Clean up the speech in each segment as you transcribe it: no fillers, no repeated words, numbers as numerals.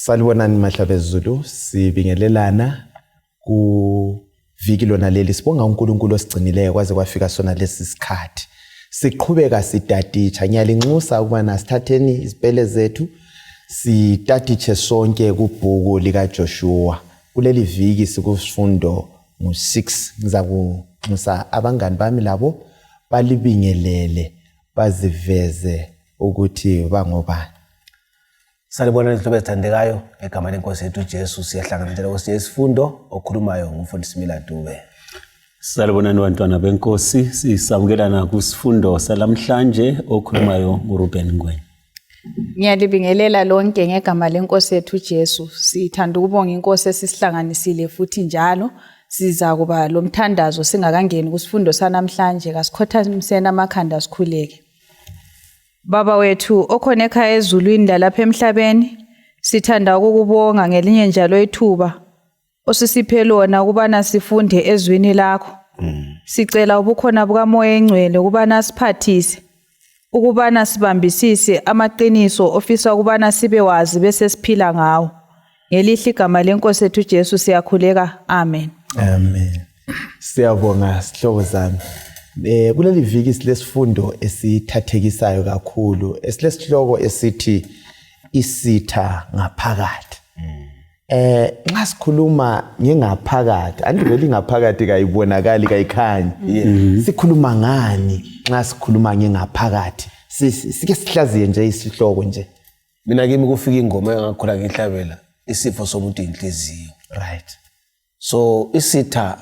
Salibonani mahlabezulu, sibingelelana ku viki lona leli. Sibonga uNkulunkulu osigcinileyo kwaze kwafika sona lesi sikhathi. Siqhubeka sidaditsha, ngiyalinxusa ukubana sithatheni izipele zethu sidaditshe sonke kubhuku lika Joshua. Kuleli viki sikusifundo ngo-6. Ngizakunxusa abangani bami labo balibingelele baziveze ukuthi bangobani. Salibona nihlobo ezithandekayo egama lenkosi yethu Jesu. Siyahlangana njalo kwesinye isifundo okhulumayo ngumfundisi Mila Dube. Salibonani bantwana benkosi, sisamukelana kusifundo salamhlanje okhulumayo nguRuben Ngwenya. Ngiyalibingelela lonke ngegama lenkosi yethu Jesu. Sithanda ukubonga inkosi esisihlanganisile futhi njalo siza kuba lomthandazo singakangeni kusifundo sanamhlanje. Kasikhothaniseni amakhanda sikhuleke. Baba wethu okhona ekhaya ezulwini lalapha emhlabeni, sithanda ukukubonga ngelinye njalo ithuba osisiphe lona ukubana sifunde ezwini lakho. Sicela ubukhona bukaMoya eNgcwele ukubana siphathise, ukubana sibambisise amaqiniso ofisa ukubana sibe wazi bese siphila ngawo. Ngelihle igama lenkosi yethu Jesu siyakhuleka. Amen. Amen. Siyabonga sihlobo zami. Kuleli viki silesifundo esithathekisayo kakhulu. Esilesihloko esithi isitha ngaphakathi. Nxa sikhuluma ngengaphakathi, andiveli ngaphakathi kayibonakali kayikhanyi. Sikhuluma ngani nxa sikhuluma ngengaphakathi? Sike sihlaziye nje isihloko nje. Mina kimi kufika ingoma engakhula ngihlabela, isifo somuntu inhliziyo. Right. So isitha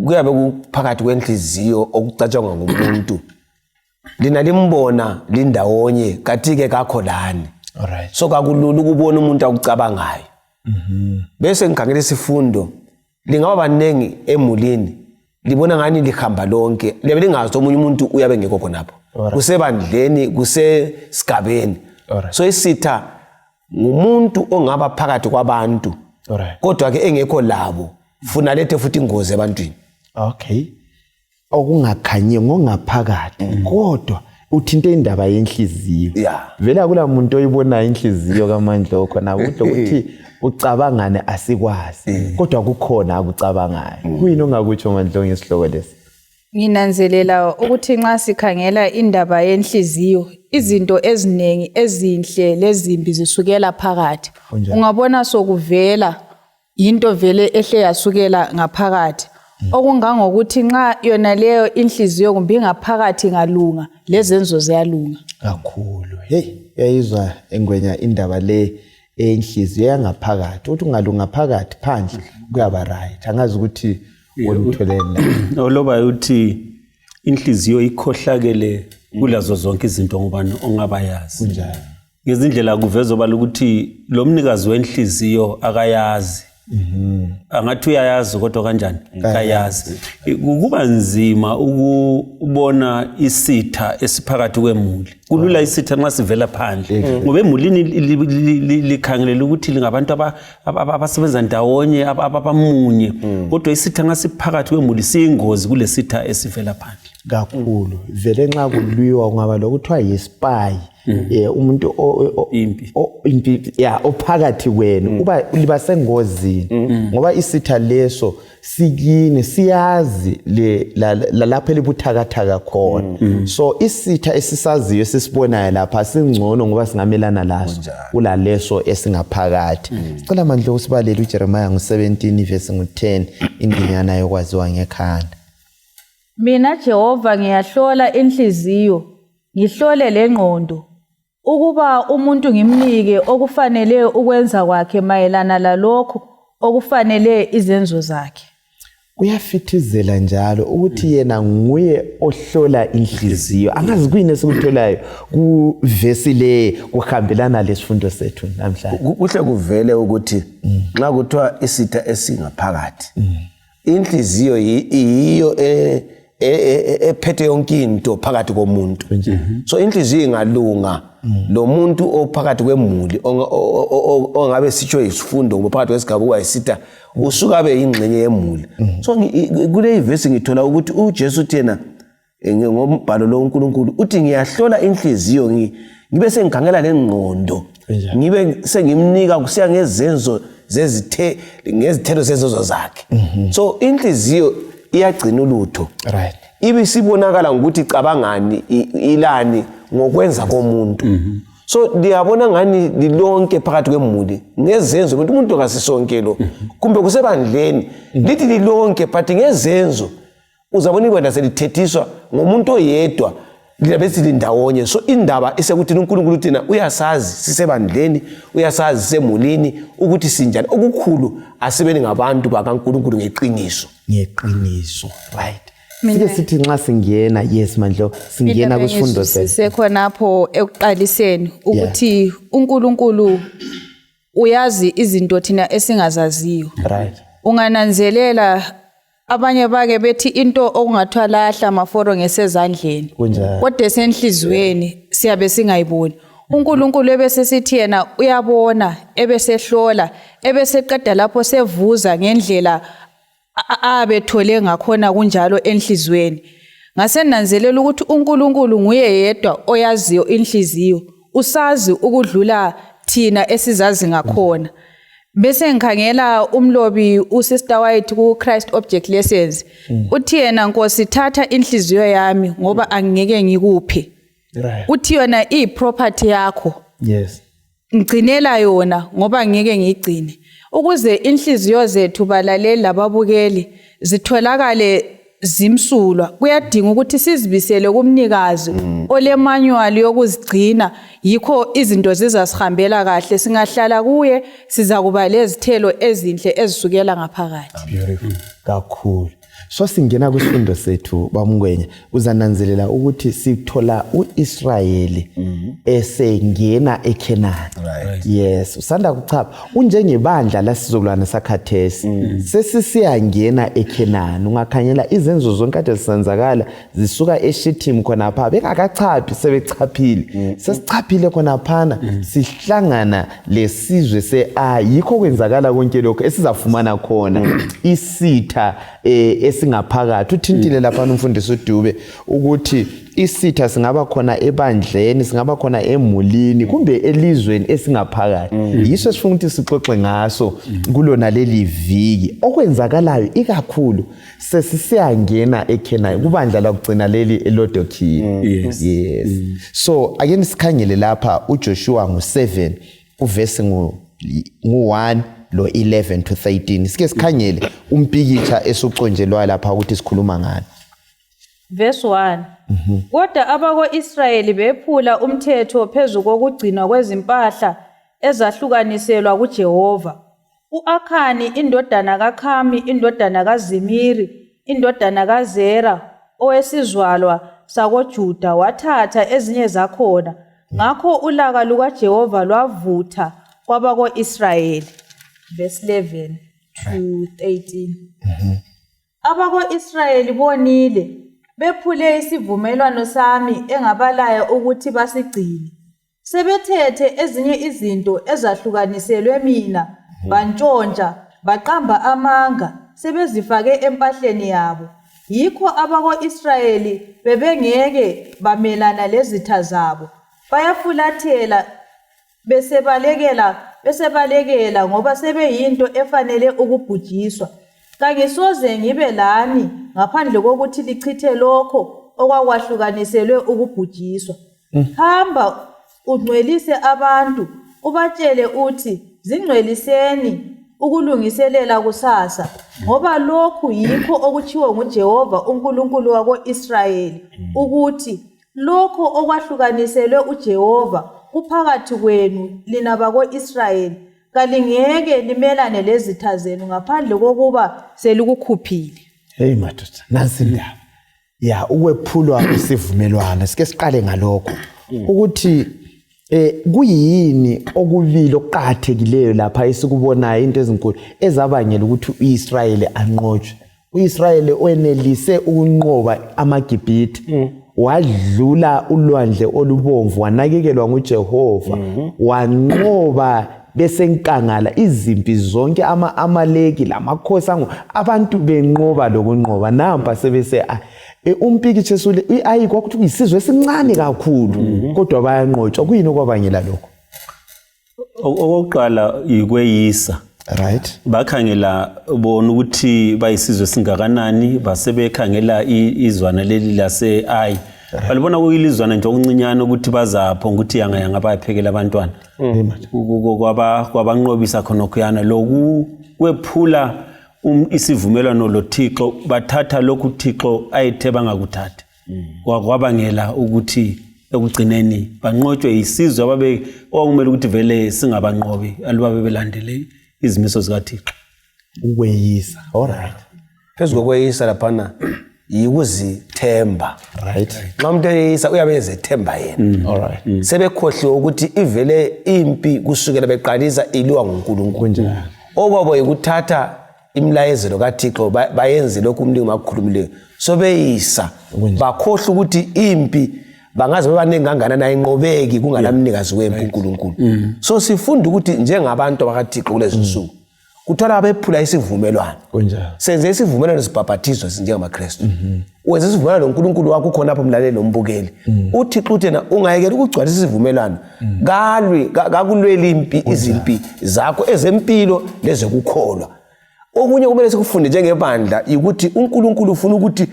kuyabe kuphakathi kwenhliziyo okucatshangwa ngumuntu. Lina limbona lindawonye kathi ke kakho lani. Alright. So kakulula ukubona umuntu akucabangayo. Bese ngikhangela isifundo lingaba banengi emulini. Libona ngani lihamba lonke. Libe lingazi omunye umuntu uyabe ngekho khonapho. Kusebandleni, kusesigabeni. So isitha ngumuntu ongaba phakathi kwabantu. Kodwa ke engekho labo. Funa lethe futhi ingozi ebantwini. Okay. Okungakhanyi ngongaphakathi kodwa uthinte indaba yenhliziyo. Vela kula muntu oyibona inhliziyo kaMandla khona ukuthi ukuthi ucabangane asikwazi kodwa kukhona akucabangayo. Kuyini ongakutsho Mandla ngesihloko lesi? Nginanzelela ukuthi nxa sikhangela indaba yenhliziyo, izinto ezinengi ezinhle lezimbi zisukela phakathi. Ungabona sokuvela into vele ehle yasukela ngaphakathi. Okungangokuthi nxa yona leyo inhliziyo kumbe ngaphakathi ngalunga, lezenzo ziyalunga kakhulu. Hey, yayizwa Engwenya indaba le enhliziyo yangaphakathi. Uthi ungalunga phakathi phandle kuyaba right. Angazi ukuthi wolutholeni. Oloba uthi inhliziyo ikhohlakele kulazo zonke izinto ngobani ongabayazi. Kunjalo. Ngezindlela kuvezwa bala ukuthi lo mnikazi wenhliziyo akayazi. Angathi uyayazi kodwa kanjani akayazi. Kuba nzima ukubona isitha esiphakathi kwemuli. Kulula isitha nxa sivela phandle ngoba emulini likhangelela ukuthi lingabantu abasebenza ndawonye abamunye, kodwa isitha nxa siphakathi kwemuli siyingozi kulesitha esivela phandle kakhulu. Vele nxa kulwiwa ungaba lokuthiwa yispy. Umuntu impi ophakathi kwenu uba liba sengozini ngoba isitha leso sikini siyazi lapho elibuthakathaka khona. So isitha esisaziyo esisibonayo lapha singcono ngoba singamelana laso kulaleso esingaphakathi. Sicela Mandla usibalele uJeremiah ngo-17 verse 10 indinyana yokwaziwa ngekhanda. Mina Jehova ngiyahlola inhliziyo, ngihlole lengqondo, ukuba umuntu ngimnike okufanele ukwenza kwakhe mayelana lalokho okufanele izenzo zakhe. Uyafithizela njalo ukuthi yena nguye ohlola inhliziyo. Angazi kuyini esikutholayo kuvesi le kuhambelana lesifundo sethu namhlanje. Kuhle kuvele ukuthi nxa kuthiwa isitha esingaphakathi, inhliziyo yiyo ephethe yonke into phakathi komuntu. So inhliziyo ingalunga lo muntu ophakathi kwemuli ongabe sitsho isifundo ngoba phakathi kwesigaba kwayisitha usuka be ingxenye yemuli. So kule ivesi ngithola ukuthi uJesu uthi yena ngombhalo lo uNkulunkulu uthi ngiyahlola inhliziyo ngibe sengikhangela lengqondo ngibe sengimnika kusiya ngezenzo ngezithelo zezenzo zakhe. So inhliziyo iyagcina ulutho. Right. Ibe sibonakala ngokuthi cabangani ilani ngokwenza komuntu. So liyabona ngani lilonke phakathi kwemuli ngezenzo ukuthi umuntu ngasisonke lo kumbe kusebandleni lithi lilonke but ngezenzo uzabona ikwenda selithethiswa ngomuntu oyedwa lilabe silindawonye. So indaba isekuthi uNkulunkulu thina uyasazi sisebandleni, uyasazi semulini ukuthi sinjani. Okukhulu asibeni ngabantu bakaNkulunkulu ngeqiniso. Right. Sike sithi nxa singena yes Mandlo singena kusifundo sekhonapho ekuqaliseni ukuthi uNkulunkulu uyazi izinto thina esingazaziyo. Right. Ungananzelela abanye bake bethi into okungathwa lahla amaforo ngesezandleni kodwa esenhlizweni siyabe singayiboni. uNkulunkulu ebese sithi yena uyabona ebesehlola ebeseqeda lapho sevuza ngendlela abethole ngakhona kunjalo enhlizweni. Ngasenanzelela ukuthi uNkulunkulu nguye yedwa oyaziyo inhliziyo, usazi ukudlula thina esizazi ngakhona. Bese ngikhangela umlobi uSister White ku Christ Object Lessons uthi yena Nkosi thatha inhliziyo yami ngoba angeke ngikuphe. Right. Uthi yona iproperty yakho. Yes. Ngcinela yona ngoba ngeke ngigcine. Ukuze inhliziyo zethu balaleli lababukeli zitholakale zimsulwa kuyadinga ukuthi sizibisele kumnikazi ole manual yokuzigcina yikho izinto zizasihambela kahle singahlala kuye siza kuba lezithelo ezinhle ezisukela ngaphakathi. Beautiful. Kakhulu. So singena kusifundo sethu bamngwenye uzananzelela ukuthi sithola uIsrayeli esengena eKenani. Right. Yes, usanda kuchapha unjengebandla lasizokulwana sakhathesi sesisiyangena eKenani ungakhanyela izenzo zonke kade zisenzakala zisuka eShittim khona pha bengakachaphi sebechaphile sesichaphile khona phana sihlangana lesizwe yikho kwenzakala konke lokho esizafumana khona isitha esingaphakathi uthintile lapha umfundisi uDube ukuthi isitha singaba khona ebandleni singaba khona emulini kumbe elizweni esingaphakathi. Yiso sifuna ukuthi sixoxe ngaso kulona leli viki okwenzakalayo ikakhulu sesisiyangena eKenani kubandla lokugcina leli eLodokhini. Yes. So again sikhangele lapha uJoshua ngo7 uverse ngo1 lo 11 to 13 sike sikhangele umpikitsha esuconjelwa lapha ukuthi sikhuluma ngani. Verse 1. Kodwa abako-Israyeli bephula umthetho phezu kokugcinwa kwezimpahla ezahlukaniselwa kuJehova. U-Akhani indodana kaKhami indodana kaZimiri indodana kaZera owesizalwa sakoJuda wathatha ezinye zakhona. Ngakho ulaka lukaJehova lwavutha kwabako-Israyeli. Verse 11 to 13. Abako-Israyeli bonile bephule isivumelwano sami engabalayo ukuthi basigcine. Sebethethe ezinye izinto ezahlukaniselwe mina, bantshontsha, baqamba amanga, sebezifake empahleni yabo. Yikho abako-Israyeli bebengeke bamelana lezitha zabo. Bayafulathela besebalekela ngoba sebeyinto efanele ukubhujiswa. Kangisoze ngibe lani ngaphandle kokuthi lichithe lokho okwakwahlukanisele ukubhujiswa. Hamba ungcwelise abantu ubatshele uthi zingcweliseni ukulungiselela kusasa ngoba lokhu yikho okuchiwe nguJehova uNkulunkulu wako-Israyeli ukuthi lokho okwahlukaniselwe uJehova kuphakathi kwenu lina bako-Israyeli kalingeke limelane lezitha zenu ngaphandle kokuba selikukhuphile. Hey madoda nansi indaba ya ukwephulwa isivumelwano sike siqale ngalokho ukuthi kuyini okubili okuqhathekileyo lapha esikubonayo into ezinkulu ezabangela ukuthi uIsrayeli anqotshwe. uIsrayeli wenelise ukunqoba amaGibhithe wadlula ulwandle olubomvu wanakekelwa nguJehova wanqoba besenkangala izimpi zonke ama-Amaleki lamakhosi abantu benqoba lokunqoba nampa sebese umpikitshe sule ayikho ukuthi isizwe esincane kakhulu kodwa bayanqotshwa kuyini okwabangela lokho. Okokuqala ikweyisa. Right. Bakhangela bona ukuthi bayisizwe singakanani basebekhangela izwana leli lase ai. Balibona kuyilizwana nje okuncinyane ukuthi bazapho ukuthi yanga bayaphekela abantwana. Kwabanqobisa khona khuyana loku kwephula isivumelwano loThixo bathatha lokhu uThixo ayithe bangakuthatha. Kwabangela ukuthi ekugcineni banqotshwe isizwe ababe okumele ukuthi vele singabanqobi alibabe belandele izimiso zikaThixo. Ukweyisa. All right. Phezu kokweyisa laphana yikuzithemba. Right. Nxa umuntu eyisa uyabe ezethemba yena. All right. Sebekhohliwe ukuthi ivele impi kusukela beqalisa iliwa nguNkulunkulu nje. Okwabo yikuthatha imlayezelo kaThixo bayenze lokhu umlimi akukhulumileyo. So beyisa bakhohle ukuthi impi bangaze bebaningi kangakanani ayinqobeki kunganamnikazi wempi uNkulunkulu. So sifunda ukuthi njengabantu bakaThixo kulezi nsuku kuthola abephula isivumelwano. Kunjalo. Senze isivumelwano sibhabhathizwa sinjengamaKristu. Wenza isivumelwano noNkulunkulu wakho khona apho umlaleli nombukeli. UThixo uthena ungayekela ukugcwalisa isivumelwano. Kakulwela impi izimpi zakho ezempilo lezokukholwa. Okunye kumele sikufunde njengebandla ukuthi uNkulunkulu ufuna ukuthi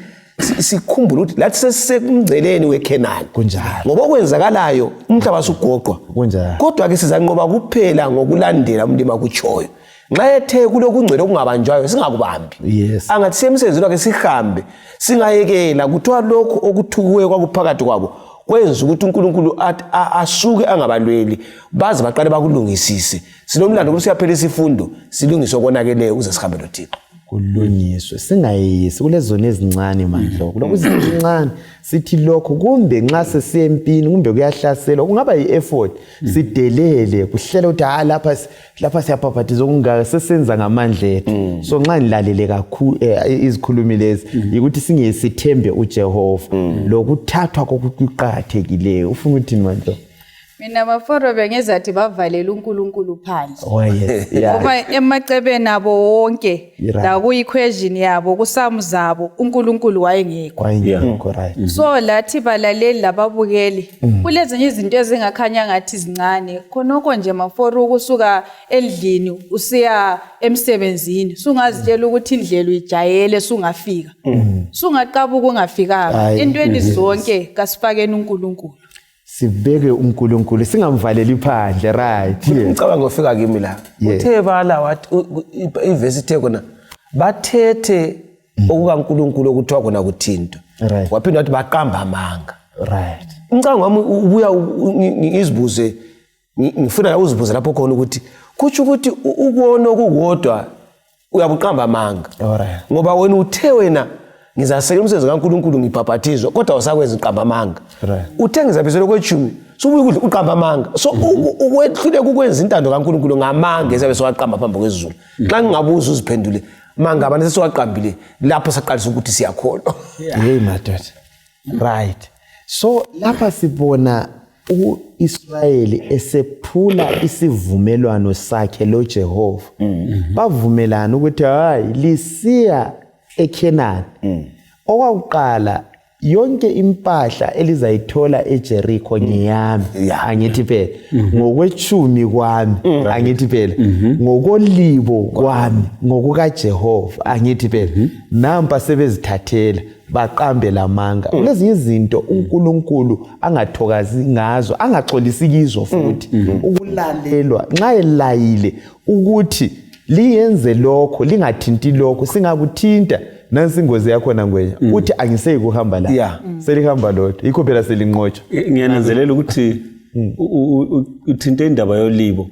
sikhumbule ukuthi lathi sesisekungceleni weKhenani. Kunjalo. Ngoba okwenzakalayo umhlaba usugoqwa. Kunjalo. Kodwa ke sizanqoba kuphela ngokulandela umlimi akutshoyo. Nxa ethe kulokungcwele okungabanjwayo singakubambi. Yes. Angathi semsenzweni wakhe sihambe singayekela kuthiwa lokho okuthukiwe kwakuphakathi kwabo kwenza ukuthi uNkulunkulu asuke angabalweli baze baqale bakulungisise. Sinomlando ukuthi siyaphela isifundo silungiswe konakeleyo uze sihambe noThixo. Kulungiswe singayisi kulezona ezincane mandlo lokho izincane sithi lokho kumbe nxa sesempini kumbe kuyahlaselwa kungaba yieffort sidelele kuhlela ukuthi lapha siyaphaphatiza okungaka sesenza ngamandla ethu. So nxa nilalele kakhulu izikhulumi lezi ukuthi singesithembe uJehova lokuthathwa kokuqhaqhekileyo ufuna ukuthi mandlo. Mina Maforo bengezathi bavalela uNkulunkulu phandle. Oh yes. Yeah. Ngoba emacebeni abo wonke Right. la kuyiquation yabo kusamu zabo uNkulunkulu wayengekho. Wayengekho right. So lathi balaleli lababukeli kulezinye izinto ezingakhanya ngathi zincane khonoko nje Maforo ukusuka endlini usiya emsebenzini sungazitshela ukuthi indlela uyijayele sungafika. Sungaqabuka ungafikanga entweni zonke kasifakeni uNkulunkulu. Sibeke uNkulunkulu singamvaleli phandle right. Ngicabanga ngofika kimi la. Uthe bala wathi iverse ithe kona bathethe okukaNkulunkulu okuthiwa kona kuthinto. Right. Waphinda wathi baqamba amanga. Right. Ngicabanga wami ubuya ngizibuze ngifuna uzibuze lapho khona ukuthi kuthi ukuthi ukubona okukodwa uyabuqamba amanga. Alright. Ngoba wena uthe wena ngizasekela umsebenzi kaNkulunkulu ngibhabhathizwa kodwa usakwenza iqamba amanga. Right. Uthe ngizaphezela kwechumi so ubuye ukudla uqamba amanga. So ukwehluleka ukwenza intando kaNkulunkulu ngamanga esabe soqamba phambi kwezulu. Xa ngingabuza uziphendule manga abantu sesiwaqambile lapho saqalisa ukuthi siyakholwa. Hey madoda. Right. So lapha sibona uIsrayeli esephula isivumelwano sakhe loJehova. Bavumelana ukuthi hayi lisiya eKhenani. Okwakuqala yonke impahla elizayithola eJericho ngiyami angithi phela ngokwechumi kwami angithi phela ngokolibo kwami ngokukaJehova angithi phela nampa sebezithathela baqambe lamanga kulezinye izinto uNkulunkulu angathokazi ngazo angaxolisi kizo futhi ukulalelwa nxa elayile ukuthi liyenze lokho lingathinti lokho singakuthinta nansi ingozi yakho nangwenya uthi angiseyi kuhamba la selihamba lodwa ikho phela selinqotsha. Ngiyananzelela ukuthi uthinte indaba yolibo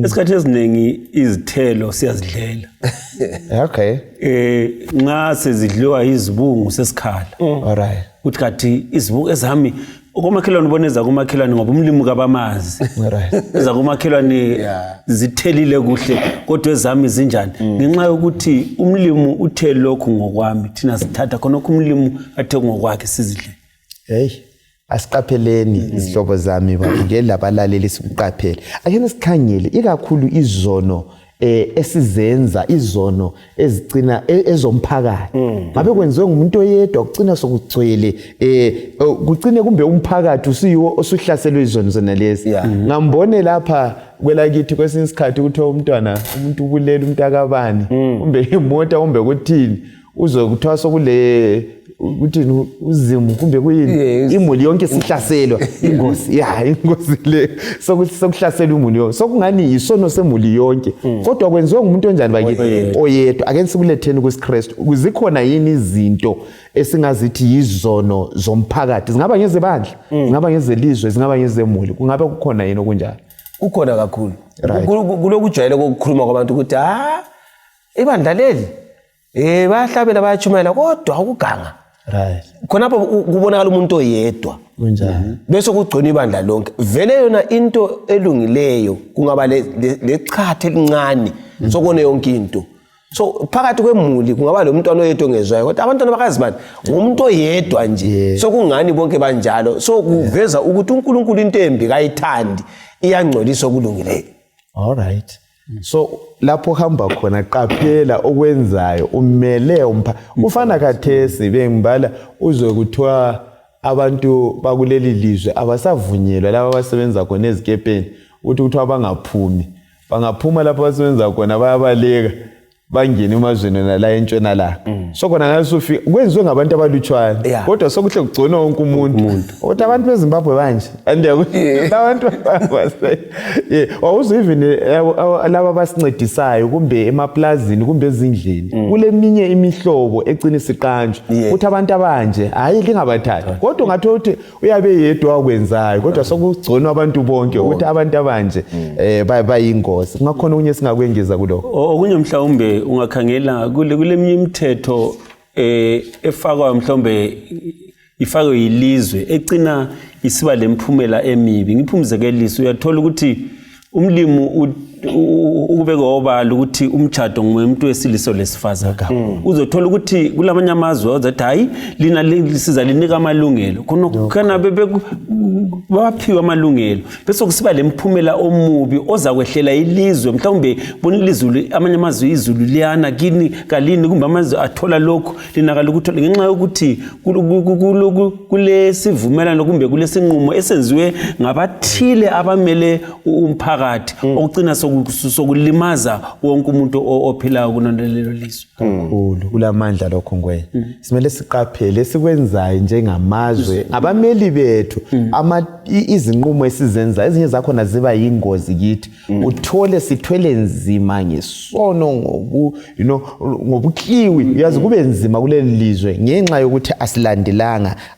esikhathi eziningi izithelo siyazidlela. Okay. Nxa sezidliwa izibungu sesikhala. Alright. Uthi kathi izibungu ezami okumakhelwane uboneza kumakhelwane ngoba umlimi kabamazi. Right. Eza kumakhelwane zithelile kuhle kodwa ezami zinjani ngenxa yokuthi umlimi uthe lokhu ngokwami thina sithatha khona umlimi athe ngokwakhe sizidle. Hey asiqapheleni izihlobo zami babukeli labalaleli sikuqaphele. Ake sikhangele ikakhulu izono esizenza izono ezicina ezomphakathi ngabe kwenziwe ngumuntu oyedwa kucina sokugcwele kucine kumbe umphakathi usiyiwo osuhlaselwe izono zona lezi ngambone lapha kwelakithi kwesinye isikhathi kuthiwa umuntu kulela umntakabani kumbe imota kumbe kuthini uzokuthiwa sokule ukuthi uzimu kumbe kuyini imuli yonke sihlaselwa ingozi ingozi le sokuhlasela imuli yonke sokungani yisono semuli yonke kodwa kwenziwe ngumuntu onjani bakithi oyedwa ake sikuletheni kuSkristu zikhona yini izinto esingazithi yizono zomphakathi zingaba ngezebandla zingaba ngezelizwe zingaba ngezemuli kungabe kukhona yini okunjalo ukhona kakhulu kulokujwayele ukukhuluma kwabantu ukuthi ibandla leli bayahlabela bayachumayela kodwa akuganga khonapho kubonakala umuntu oyedwa kunjani bese kugcona ibandla lonke vele yona into elungileyo kungaba lechatha elincane sokone yonke into so phakathi kwemuli kungaba lo mntwana oyedwa ongezwayo kodwa abantwana bakazibani umuntu oyedwa nje sokungani bonke banjalo so kuveza ukuthi uNkulunkulu into embi kayithandi iyangcolisa okulungileyo all right so lapho hamba khona qaphela okwenzayo umele ufana kathesi bengibala uzwe kuthiwa abantu bakuleli lizwe abasavunyelwa laba abasebenza khona ezikepeni uthi kuthiwa bangaphuma lapho abasebenza khona bayabaleka bangene emazweni nala entshona la so khona ngasufika kwenziwe ngabantu abalutshwana kodwa sokuhle kugcona wonke umuntu uthi abantu beZimbabwe manje abantu wawuze even laba basincedisayo kumbe emaplazini kumbe ezindleni kuleminye imihlobo egcina isiqanjwa uthi abantu abanje hayi lingabathatha kodwa ngathi uthi uyabe yedwa wakwenzayo kodwa sokugcona abantu bonke uthi abantu abanje bayingozi kungakhona unye singakwengeza kuloko okunye mhlawumbe ungakhangela kuleminye imithetho efakwa mhlawumbe ifakwe yilizwe egcina isiba lemphumela emibi ngiphumzekelisa uyathola ukuthi umlimi ukubeka obala ukuthi umtchado ngumuntu wesilisa lesifazana uzothola ukuthi kulamanye amazwe ozathi hayi lina lisiza linika amalungelo khona baphiwa amalungelo bese kusiba lemphumela omubi oza kwehlela ilizwe mhlawumbe bona ilizwe amanye amazwe izulu liyana kini kalini kumbe amazwe athola lokho linakala ukuthola ngenxa yokuthi kulesivumelano kumbe kulesinqumo esenziwe ngabathile abamele umphakathi okucina sokulimaza wonke umuntu ophilayo kunalelo lizwe kakhulu kulamandla lokho ngwena simele siqaphele sikwenzayo njengamazwe abameli bethu izinqumo esizenza ezinye zakhona ziba yingozi kithi uthole sithwele nzima ngesono ngobukliwi uyazi kube nzima kuleli lizwe ngenxa yokuthi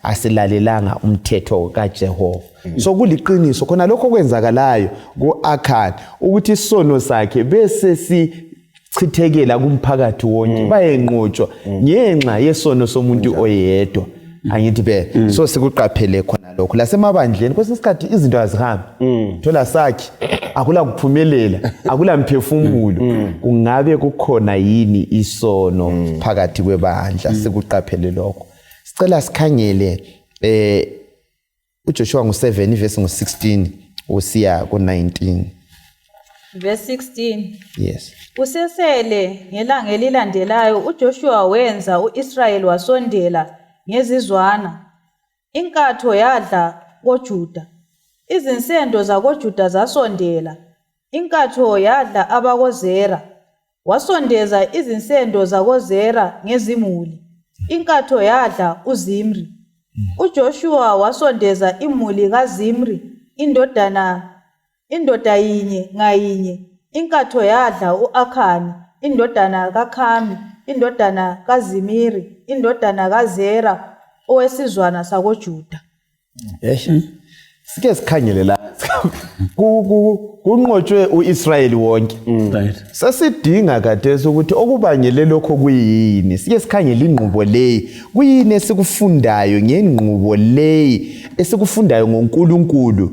asilalelanga umthetho kaJehova so kuliqiniso khona lokho kwenzakalayo kuAkhan ukuthi isono sakhe bese sichithekela kumphakathi wonke bayenqotshwa ngenxa yesono somuntu oyedwa angithi so sikuqaphele khona lokho lasemabandleni kwesikhathi izinto azihambi thola sakhe akula kuphumelela akula mphefumulo kungabe kukhona yini isono phakathi kwebandla sikuqaphele lokho sicela sikhangele uJoshua ngo7 verse ngo16 usiya ku19 verse 16 yes Kusesele ngelanga elilandelayo uJoshua wenza uIsrayeli wasondela ngezizwana inkatho yadla koJuda izinsendo zakoJuda zasondela inkatho yadla abakoZera wasondeza izinsendo zakoZera ngezimuli inkatho yadla uZimri uJoshua wasondeza imuli kaZimri indoda yinye ngayinye inkatho yadla uAkhani indodana kaKhami indodana kaZimiri indodana kaZera owesizwana sakoJuda sike sikhangele la kunqotshwe uIsrayeli wonke sasidinga kade ukuthi okubangele lokho kuyini sike sikhangele inqubo leyi kuyini esikufundayo ngenqubo leyi esikufundayo ngoNkulunkulu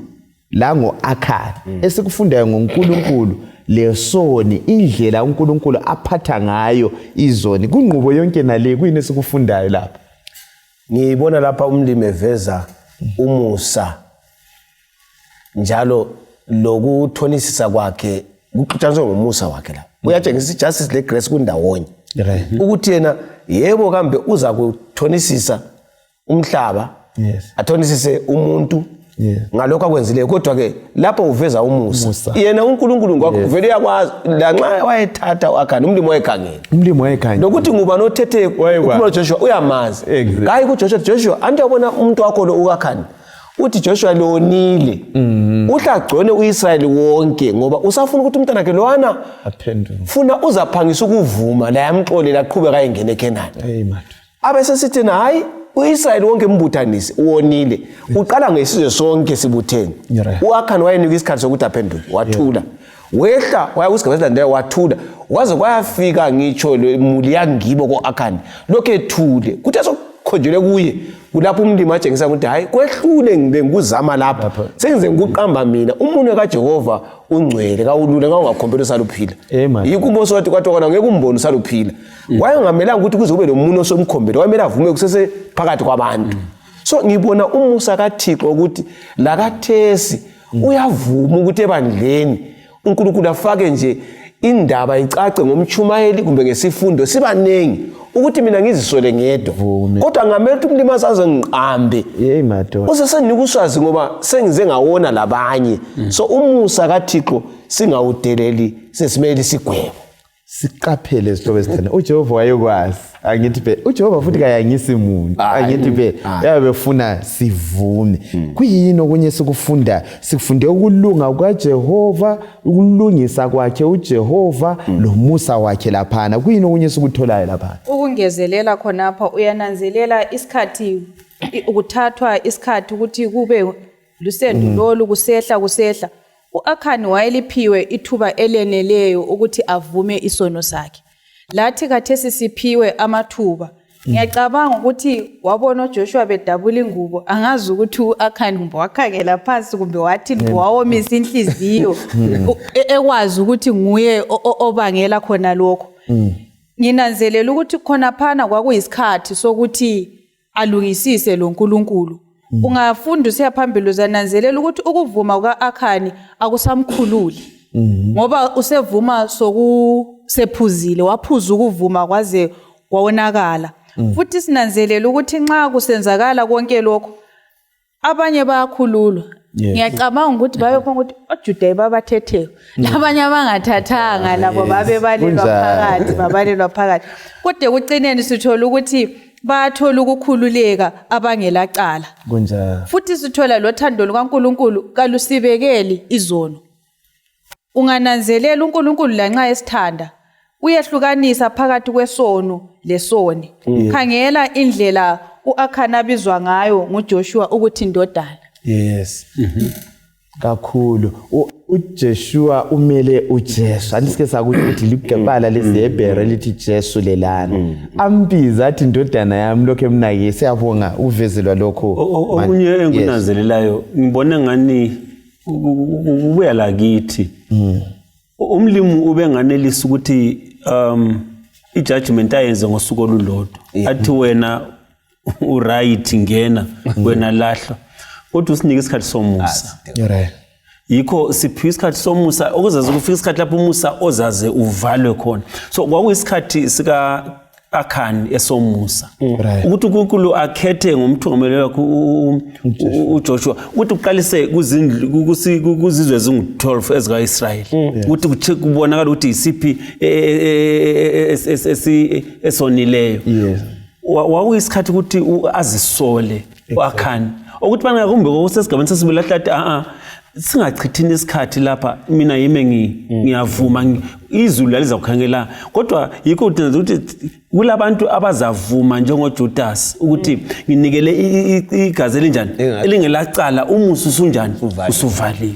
la ngoAkhan esikufundayo ngoNkulunkulu lesoni indlela uNkulunkulu aphatha ngayo izoni kunqubo yonke nale kuyini esikufundayo lapha ngibona lapha umlimi eveza umusa njalo lokuthonisisa kwakhe kuqhutshazwe ngomusa wakhe la uyatshengisa ijustice legrace kundawonye Right. ukuthi yena yebo kambe uza kuthonisisa umhlaba athonisise umuntu ngalokho akwenzileyo kodwa ke lapho uveza umusa yena uNkulunkulu ngakho vele yakwazi lanxa wayethatha uAkhani umlimo wayekangeni nokuthi nguba nothethe ukhuluma Joshua uyamazi hayi kuJoshua andiyabona umuntu wakho lo uAkhani uthi Joshua lonile uhlagcone uIsrael wonke ngoba usafuna ukuthi umntana wakhe lowana aphendule funa uzaphangisa ukuvuma la yamxolela aqhubeka ayengene eKenani abese sithi hayi uIsrael wonke embuthanisi uwonile uqala ngesizwe sonke sibuthene uAkhani wayenika isikhathi sokuthi aphendule wathula wehla waya kusigabezela ndaye wathula waze kwayafika ngitsho lemuli yangibo koAkhani lokho ethule kuthi sokukhonjele kuye kulapho umlimi atshengisa ukuthi hayi kwehlule ngibe nguzama lapha sengize ngikuqamba mina umuntu kaJehova ungcwele kawulule ngawungakhompela usaluphila yikho umboso wathi kwathi ngeke umbone usaluphila wayengamelanga ukuthi kuze kube nomuntu osomkhombela wayemela avume kusese phakathi kwabantu so ngibona umusa kaThixo ukuthi la kaThesi uyavuma ukuthi ebandleni uNkulunkulu afake nje indaba icace ngomchumayeli kumbe ngesifundo sibanengi ukuthi mina ngizisole ngedwa kodwa ngamele ukuthi umlimi azaze ngiqambe usesenika uswazi ngoba sengize ngawona labanye so umusa kaThixo singawudeleli sesimele sigwebo siqaphele isihlobo esithana uJehova wayekwazi angithi be uJehova futhi kayangisi umuntu angithi be yabefuna sivume kuyini okunye sikufunde ukulunga kwaJehova ukulungisa kwakhe uJehova lomusa wakhe laphana kuyini okunye sikutholayo laphana ukungezelela khonapha uyananzelela isikhathi ukuthathwa isikhathi ukuthi kube lusendo lolu kusehla uAkhani wayeliphiwe ithuba eleneleyo ukuthi avume isono sakhe lathi kathesi siphiwe amathuba ngiyacabanga ukuthi wabona uJoshua bedabula ingubo angazi ukuthi uAkhani kumbe wakhangela phansi kumbe wathi wawomisa inhliziyo ekwazi ukuthi nguye obangela khona lokho nginanzelela ukuthi khona phana kwakuyisikhathi sokuthi alungisise lo nkulunkulu ungafunda usiyaphambili uzananzelela ukuthi ukuvuma kwaAkhani akusamkhululi ngoba usevuma sokusephuzile waphuza ukuvuma kwaze kwawonakala futhi sinanzelela ukuthi nxa kusenzakala konke lokho abanye bayakhululwa ngiyacabanga ukuthi babe khona ukuthi oJuda babathetheyo labanye abangathathanga labo babalelwa phakathi kodwa kucineni sithola ukuthi bathola ukukhululeka abangelacala kunjalo futhi sithola lothando lukaNkulunkulu kalusibekeli izono ungananzelela uNkulunkulu lanxa esithanda uyehlukanisa phakathi kwesono lesoni khangela indlela uAkhani abizwa ngayo nguJoshua ukuthi indodana kakhulu uJoshua umele uJesu andisike sakuthi libhala lesihebhere lithi Jesu lelana ambiza athi indodana yami lokho emnake siyabonga uvezelwa lokho okunye engunanzelelayo ngibona ngani ubuya lakithi umlimi ubenganelisa ukuthi ijudgment ayenze ngosuku olulodwa athi wena uright ngena wena lahla kodwa usinike isikhathi somusa yikho siphiwe isikhathi somusa okuzaze kufika isikhathi lapho umusa ozaze uvalwe khona so kwakuyisikhathi sika Akhani esomusa ukuthi uNkulunkulu akhethe ngomthungameli wakhe uJoshua ukuthi uqalise kuzizwe ezingu-12 ezikaIsrael ukuthi kubonakala ukuthi isiphi esonileyo wakuyisikhathi ukuthi azisole uAkhani ukuthi bana kumbe kokusesigabeni sesibili lahlathi singachithini isikhathi lapha mina yime ngiyavuma izulu laliza kukhangela kodwa yikho ukuthi kulabantu abazavuma njengoJudas ukuthi nginikele igazi elinjani elingelacala umusa usunjani usuvaliwe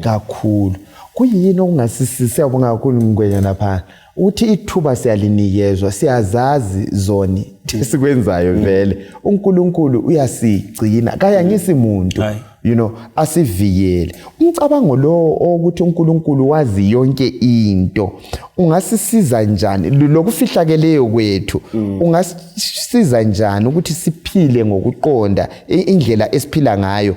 kakhulu kuyini okungasisiyabonga kakhulu ngikwenye lapha uthi ithuba siyalinikezwa siyazazi zoni esikwenzayo vele uNkulunkulu uyasigcina kaya ngisimuntu asivikele umcabango lo ukuthi uNkulunkulu wazi yonke into ungasisiza njani lokufihlakeleyo kwethu ungasiza njani ukuthi siphile ngokuqonda indlela esiphila ngayo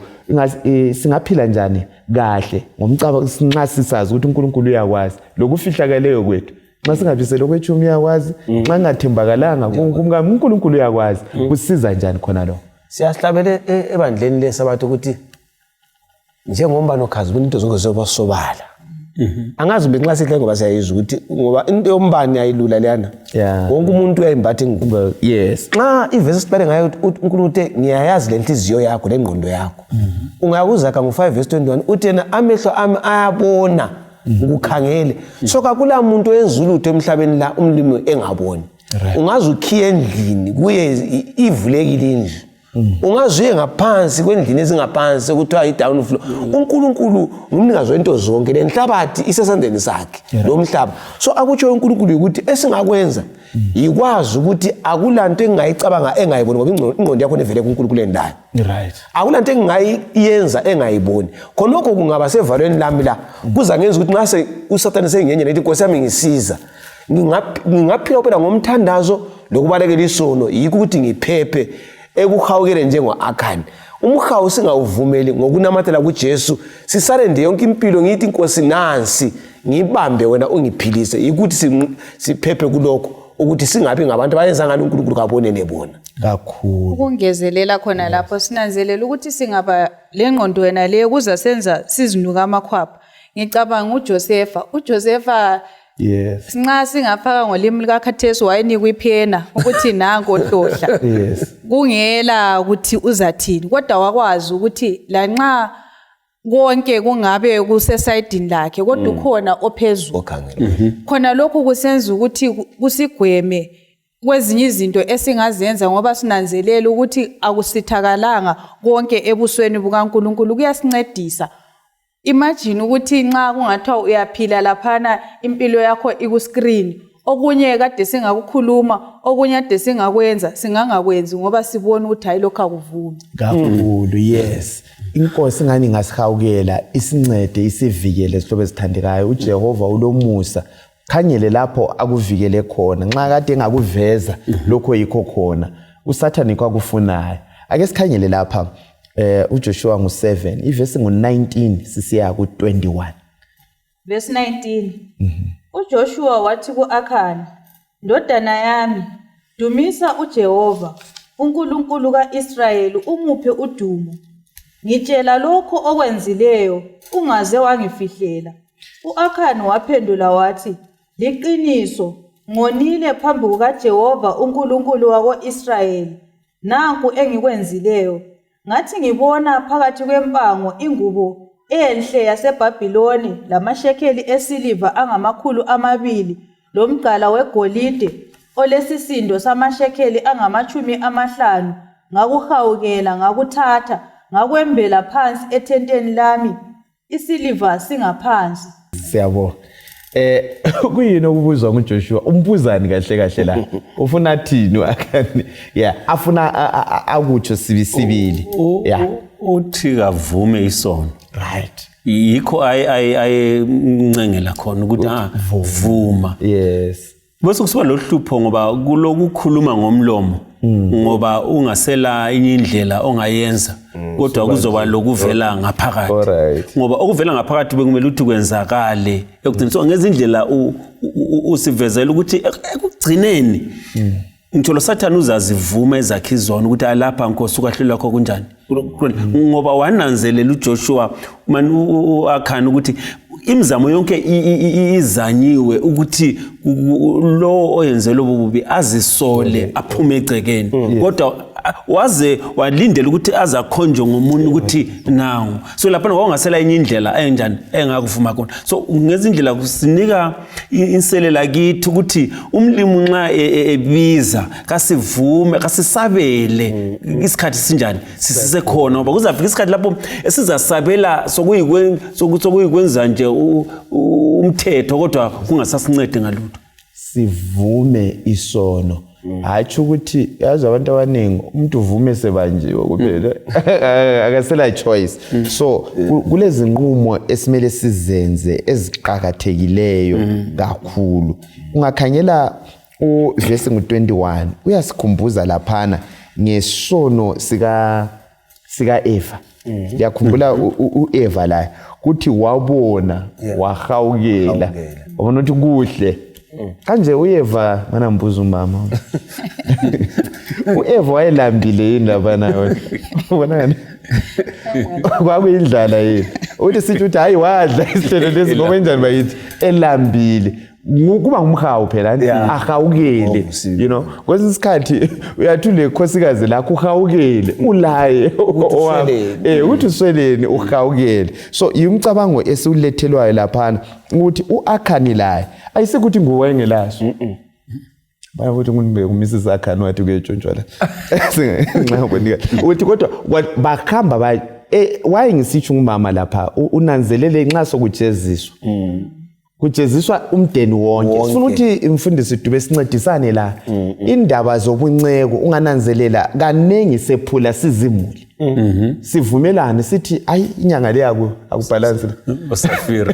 singaphila njani kahle ngomcabango sinxa sisazi ukuthi uNkulunkulu uyakwazi lokufihlakeleyo kwethu Nxa singabiselwe kwechumi uyakwazi, nxa ngingathembakalanga uNkulunkulu uyakwazi. Kusiza njani khona lo? Siyahlabela ebandleni lesabathu ukuthi njengomba nokhazi into zonke zobasobala. Angazi nxa sihle ngoba siyayizwa ukuthi ngoba into yombani ayilula leyana. Wonke umuntu uyayimbatha ingubo. Yes. Xa ivesi sibale ngayo uNkulunkulu uthi ngiyayazi lenhliziyo yakho lengqondo yakho. Ungayakuza ka ngo5 verse 21 uthi yena amehlo ami ayabona ukukhangele. So kakula muntu ezulutho emhlabeni la umlimi engaboni. Ungazi ukhiye endlini kuye ivulekile indlu. Ungazuye ngaphansi kwendlini ezingaphansi ukuthiwa i-down floor. uNkulunkulu ngumnikazi wento zonke lenhlabathi isesandleni sakhe lo mhlaba. So akutsho uNkulunkulu ukuthi esingakwenza ikwazi ukuthi akulanto engayicabanga engayiboni ngoba ingqondo yakho nevele kuNkulunkulu endayo. Right. Akulanto engayiyenza engayiboni. Khonokho kungaba sevalweni lami la kuza ngenza ukuthi nxa uSathane sengenye nethi Nkosi yami ngisiza. Ngingaphila phela ngomthandazo lokubalekela isono yikho ukuthi ngiphephe ekuhawukele njengo-Akhani. Umhawu singawuvumeli ngokunamathela kuJesu sisarende yonke impilo ngithi Nkosi nansi ngibambe wena ungiphilise ukuthi siphephe kulokho ukuthi singabi ngabantu bayenza ngalo uNkulunkulu kabone nebona. Kakhulu. Ukungezelela khona lapho sinanzelela ukuthi singaba lengqondo wena le kuza senza sizinuka amakhwapha. Ngicabanga uJosefa Yes. Nxa singafaka ngolimi likaKhathesi wayenikwa iphena ukuthi nango hlohla. Yes. Kungela ukuthi uzathini kodwa wakwazi ukuthi la nxa konke kungabe kusesayidini lakhe kodwa ukhona ophezulu. Khona lokhu kusenza ukuthi kusigweme kwezinye izinto esingazenza ngoba sinanzelela ukuthi akusithakalanga konke ebusweni bukaNkulunkulu kuyasincedisa. Imagine ukuthi nxa kungathiwa uyaphila laphana impilo yakho iku-screen okunye kade singakukhuluma okunye kade singakwenza singangakwenzi ngoba sibona ukuthi hayi lokho akuvumi. Kakhulu. Yes. Inkosi ngani ngasihawukela isincede isivikele sihlobo esithandekayo. uJehova ulomusa. Khanyele lapho akuvikele khona. Nxa kade engakuveza lokho yikho khona. uSathane kwakufunayo. Ake sikhanyele lapha uJoshua ngu7 ivesi ngu19 sisiya ku21. Verse 19. uJoshua wathi ku-Akhani, ndodana yami, dumisa uJehova, uNkulunkulu kaIsrayeli umuphe udumo. Ngitshela lokho okwenzileyo ungaze wangifihlela. U-Akhani waphendula wathi, liqiniso, ngonile phambi kukaJehova uNkulunkulu wako-Israyeli. Nanku engikwenzileyo. Ngathi ngibona phakathi kwempango ingubo enhle yaseBhabhiloni lamashekeli esiliva angama200 lomgqala wegolide olesisindo samashekeli angama50. Ngakuhawukela ngakuthatha ngakwembela phansi ethenteni lami isiliva singaphansi. Siyabona. Kuyini okubuzwa nguJoshua? Umbuzani kahle la. Ufuna thini uAkhani? Yeah, afuna akutsho sibisibili. Yeah. Uthi kavume isono. Right. Yikho ayincengela khona ukuthi vuma. Yes. Bese kusuka lo hlupho ngoba kulokukhuluma ngomlomo ngoba ungasela inye indlela ongayenza kodwa kuzoba lokuvela ngaphakathi. Alright. Ngoba okuvela ngaphakathi bekumele ukuthi kwenzakale ekugcina so ngezindlela usivezela ukuthi ekugcineni ngithola uSathane uzazivuma ezakhe izona ukuthi alapha Nkosi ukwahlula kwakho kunjani ngoba wananzelela uJoshua uAkhani ukuthi imizamo yonke izanyiwe ukuthi lo oyenzelwe ububi azisole aphume egcekeni kodwa waze walindela ukuthi azakhonjwe ngomuntu ukuthi nawo so lapha ngokungasela enye indlela enjani engakuvuma khona so ngezindlela kusinika inselela kithi ukuthi umlimi nxa ebiza kasivume kasisabele isikhathi sinjani sisise khona ngoba kuzafika isikhathi lapho esizasabela sokuyikwenza nje umthetho kodwa kungasasincede ngalutho sivume isono. Hatsho ukuthi yazi abantu abaningi umuntu uvume sebanjiwe kuphela akasela choice. So kulezi nqumo esimele sizenze eziqhakathekileyo kakhulu. Ungakhanyela uverse ngu21 uyasikhumbuza laphana ngesono sika Eva. Yakhumbula uEva la kuthi wabona wahawukela. Wabona ukuthi kuhle kanje uYeva manambuza umama uEva wayelambile indaba nayo ubonani kwakuyindlala yini uthi sithi uthi hayi wadla isithelo lesi ngoba enjani bayithi elambile kuba ngumhawu phela ahawukele you know kwesinye isikhathi uyathule ikhosikazi lakho uhawukele ulaye uthi usweleni uhawukele so yimcabango esilethelwayo lapha ukuthi uAkhani laye ayisekuthi nguwengelaso bayakuthi ngibe kuMrs Akhani wathi kuyotshontshwa la singabonika uthi kodwa bakhamba wayengisithi ngumama lapha unanzelele nxa sokujeziswa kujeziswa umdeni wonke sifuna ukuthi imfundiso idube sincedisane la indaba zobunceko ungananzelela kanengi sephula sizimuli sivumelane sithi ayi inyanga le yakho akubalance uSafira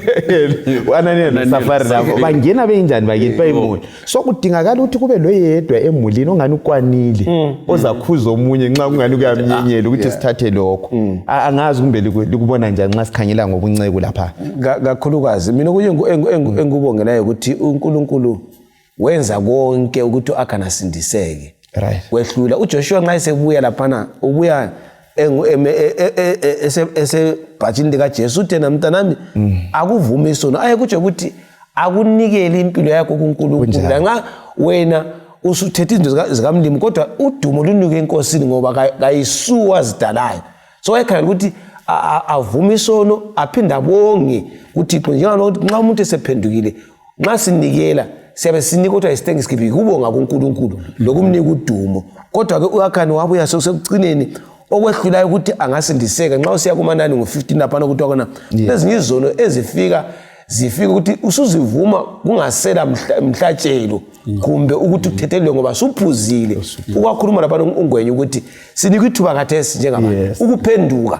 wanani nesafari lapho bangena benjani bakithi bayimuli so kudingakala ukuthi kube loyedwa emulini ongani ukwanile ozakhuza omunye nxa kungani kuyamnyenyela ukuthi sithathe lokho angazi kumbe likubona njani nxa sikhangela ngobunceko lapha kakhulukazi mina kuye engubongelayo ukuthi uNkulunkulu wenza konke ukuthi uAkhani asindiseke right kwehlula uJoshua nxa esebuya laphana ubuya esebhajini likaJesu uthena mntanami akuvumi isono ayekutsho ukuthi akunikele impilo yakho kuNkulunkulu nxa wena usuthethe izinto zikamlimi kodwa udumo lunike enkosini ngoba kayisuwa zidalayo so ayekhala ukuthi avuma isono aphinda bonge uThixo njengalokuthi nxa umuntu esephendukile nxa sinikela siyabe sinika kodwa isithengisiphi kubonga kuNkulunkulu lokumnika udumo kodwa ke uAkhani wabuya sekucineni okwehlulayo ukuthi angasindiseka nxa usiya kumanani ngo15 lapha ukuthi wakona lezinye izono ezifika ukuthi usuzivuma kungasela mhlatshelo kumbe ukuthi uthethelwe ngoba suphuzile ukwakhuluma lapha ungwenye ukuthi sinika ithuba kathesi njengabantu ukuphenduka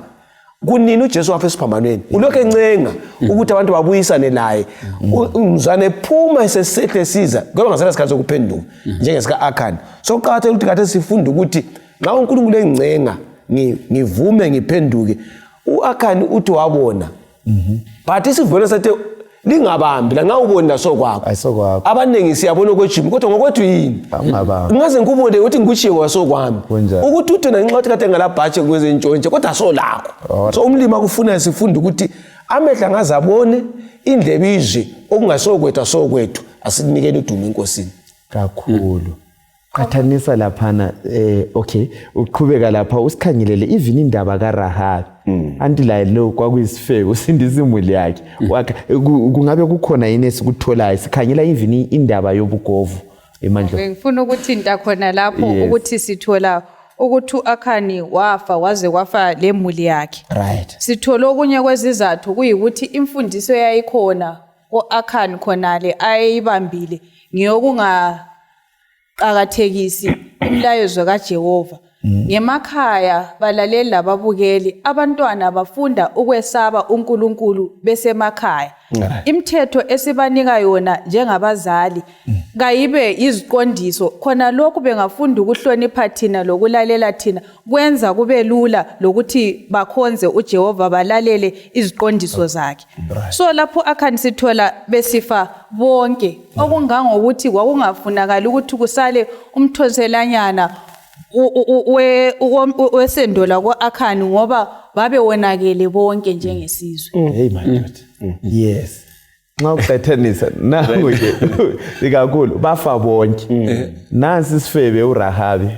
kunini uJesu wapha esiphambanweni ulokho encenga ukuthi abantu babuyisane naye umzwane ephuma esesehle siza ngoba ngasela isikhathi sokuphenduka njengesika Akhani so uqathele ukuthi kade sifunda ukuthi nxa uNkulunkulu encenga ngivume ngiphenduke uAkhani uthi wabona but isivelo sethe lingabambi la nxa ubona sokwakho abaningi siyabona kwejimi kodwa ngokwethu yini ngaze ngikubone ukuthi ngikuchiye kwasokwami ukuthi uthena nxa uthi kade ngalabhatshe kwezentshontshwe kodwa so lakho so umlimi akufuna sifunda ukuthi amehla ngazabone indlebe izwe okungasokwethu sokwethu asinikele udumo enkosini kakhulu qathanisa laphana okay uqhubeka lapha usikhangelele even indaba kaRahabi anti la lo kwakuyisifeko sindisa imuli yakhe kungabe kukhona yini esikutholayo sikhangela even indaba yobugovu emandla ngifuna ukuthi into khona lapho ukuthi sithola ukuthi uAkhani wafa waze kwafa lemuli yakhe right sithola okunye kwezizathu kuyikuthi imfundiso yayikhona oAkhani khonale ayibambile ngiyokunga qakathekisi imlayezo kaJehova ngemakhaya balaleli lababukeli abantwana bafunda ukwesaba uNkulunkulu besemakhaya imithetho esibanika yona njengabazali kayibe iziqondiso khona lokhu bengafunda ukuhlonipha thina lokulalela thina kwenza kube lula lokuthi bakhonze uJehova balalele iziqondiso zakhe so lapho Akhani sithola besifa bonke okungangokuthi kwakungafunakala ukuthi kusale umthonselanyana wesendola kwaAkhani ngoba babe wonakele bonke njengesizwe hey my god yes nxa uqethanisa nangu ke ikakhulu bafa bonke nansi sifebe uRahabi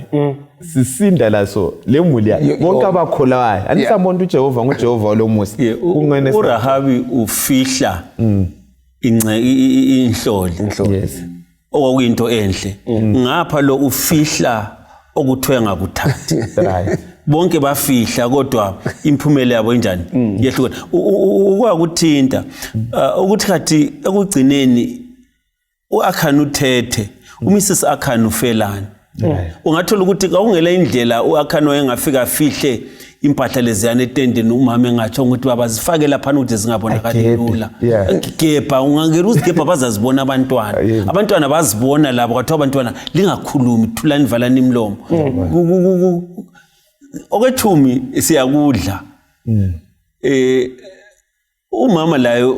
sisinda laso lemuli yakhe bonke abakholayo anisambona uJehova ngoJehova lomusa kungene uRahabi ufihla inhloli yes okuyinto enhle ngapha lo ufihla okuthiwe ngakuthathi right bonke bafihla kodwa imphumela yabo enjani yehlukene ukwakuthinta ukuthi kathi ekugcineni uAkhani uthethe uMrs Akhani ufelani ungathola ukuthi kawungela indlela uAkhani wayengafika fihle impahla leziyana etendeni umama engatsho ukuthi babazifake lapha ukuthi zingabonakali lula ngigebha ungangena uzigebha bazazibona abantwana bazibona labo kwathiwa abantwana lingakhulumi thulani valani imlomo okwethumi siyakudla umama layo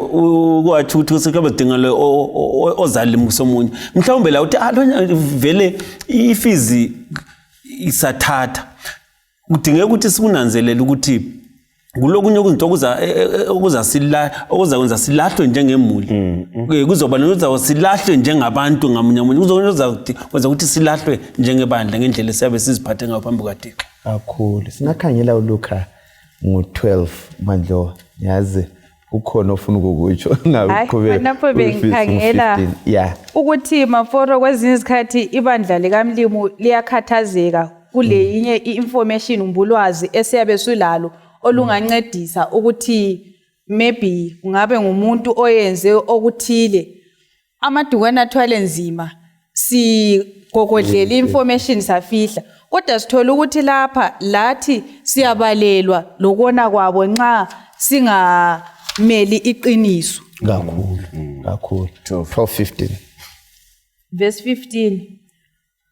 kwathi ukuthi sekabadinga lo ozali musomunye mhlawumbe la uthi vele ifizi isathatha kudingeka ukuthi sikunanzelele ukuthi kulokunye okuzinto okuzakwenza silahlwe njengemuli kuzoba nokuzawo silahlwe njengabantu ngamunye kuzokwenza ukuthi silahlwe njengebandla ngendlela esiyabe siziphathe ngayo phambi kukaThixo kakhulu. Singakhangela uLuka ngo-12 Mandlovu yazi ukhona ofuna ukukutsho ngabe lapho bengikhangela ukuthi maforo kwezinye izikhathi ibandla likaMlimu liyakhathazeka kule yinye information umbulwazi esiyabe sulalo olungancedisa ukuthi maybe ngabe ngumuntu oyenze okuthile amadukwana athwale nzima sigogodlela information safihla kodwa sithola ukuthi lapha lathi siyabalelwa lokona kwabo nxa singameli iqiniso kakhulu 12:15 verse 15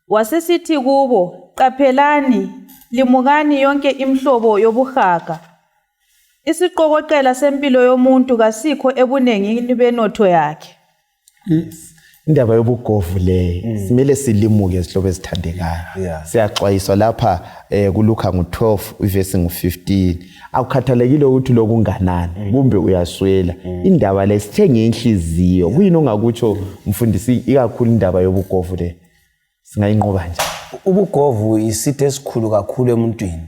wasesithi kubo qaphelani limukani yonke imhlobo yobuhaga isiqokoqela sempilo yomuntu kasikho ebunengini benotho yakhe indaba yobugovu le simele silimuke isihlobo esithandekayo siyaxwayiswa lapha kuLuka ngo12 verse ngo15 akukhathalekile ukuthi lokunganani kumbe uyaswela indaba le sithenge inhliziyo kuyini ongakutsho mfundisi ikakhulu indaba yobugovu le singayinqoba nje ubugovu isithe esikhulu kakhulu emuntwini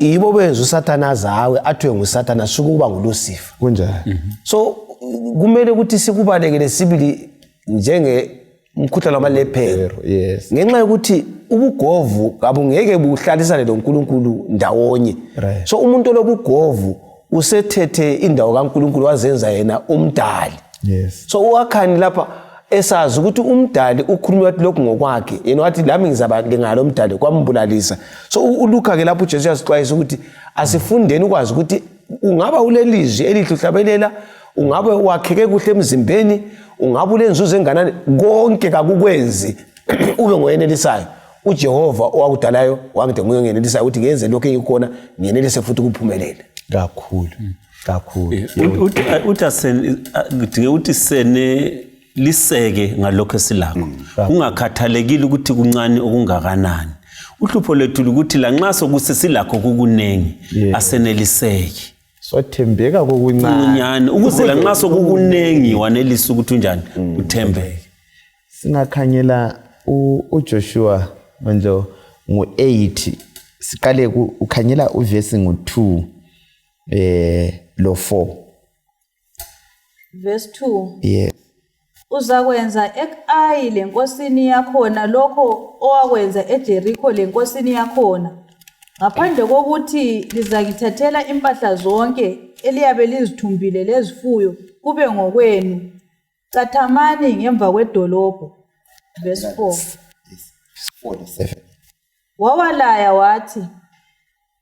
yibo benza uSathana zawe athiwe nguSathana suku kuba nguLucifer kunjani so kumele ukuthi sikubalekele sibili njenge umkhuhlane wamalephero ngenxa yokuthi ubugovu kabungeke buhlalisane noNkulunkulu ndawonye so umuntu lobugovu usethethe indawo kaNkulunkulu wazenza yena umdali so uwakhani lapha esazi ukuthi umdali ukhuluma wathi lokhu ngokwakhe yena wathi lami ngizaba ngalo umdali kwambulalisa so uLuka ke lapho uJesu uyasixwayisa ukuthi asifundeni ukwazi ukuthi ungaba ulelizwi elihluhlabelela ungabe wakheke kuhle emzimbeni ungabe ulenzuzo enganani konke kakukwenzi ube ngoyenelisayo uJehova owakudalayo wangide nguye ngenelisayo ukuthi ngenze lokho engikhona ngenelise futhi ukuphumelela kakhulu uthi uthi sene liseke ngalokho esilakho ungakhathalekile ukuthi kuncane okungakanani uhlupho lethu ukuthi la nxa sokusesilakho kukunengi aseneliseke sothembeka kokuncane ukuze la nxa sokukunengi wanelisa ukuthi unjani uthembeke singakhangela uJoshua manje ngo8 siqale ukhanyela uverse ngo2 lo 4 verse 2 uzakwenza eKayi lenkosini yakhona lokho owakwenza eJericho lenkosini yakhona ngaphandle kokuthi lizakithathela impahla zonke eliyabe lizithumbile lezifuyo kube ngokwenu cathamani ngemva kwedolobho verse 4 wawalaya wathi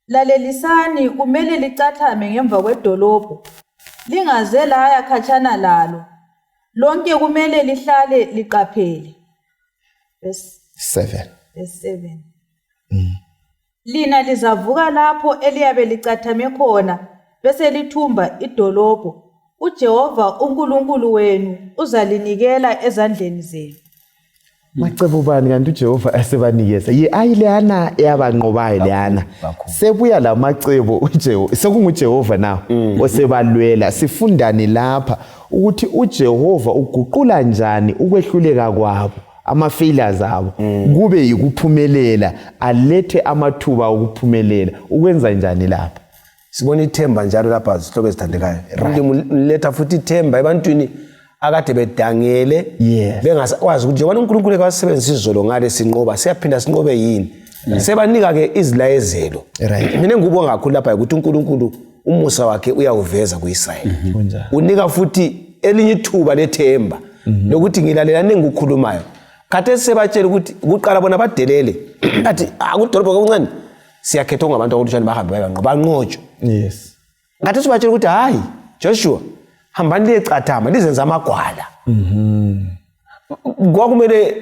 lalelisani kumele licathame ngemva kwedolobho lingaze laya khatshana lalo lonke kumele lihlale liqaphele verse 7 lina lizavuka lapho eliyabe licathame khona bese lithumba idolobho uJehova uNkulunkulu wenu uzalinikela ezandleni zenu macebo bani kanti uJehova asebanikeza ayilana yabanqobayo lana sebuya lamacebo uJehova sekunguJehova nawo osebalwela sifundani lapha ukuthi uJehova uguqula njani ukwehluleka kwabo ama-failures abo kube yikuphumelela alethe amathuba okuphumelela ukwenza njani lapha sibona ithemba njalo lapha sihlobo ezithandekayo letha futhi ithemba ebantwini akade bedangele bengasakwazi ukuthi njengoba uNkulunkulu ekasebenzisa izolo ngale sinqoba siyaphinda sinqobe yini sebanika ke izilayezelo mina ngikubonga kakhulu lapha ukuthi uNkulunkulu umusa wakhe uyawuveza kuIsrayeli unika futhi elinye ithuba lethemba lokuthi ngilalela nengukhulumayo kade sebatshela ukuthi ukuqala bona badelele athi akudolobho kancane siyakhetha ngabantu akulutshani bahambe banqotshwe ngathi sibatshela ukuthi hayi Joshua hambani liyecathama lizenza amagwala kwakumele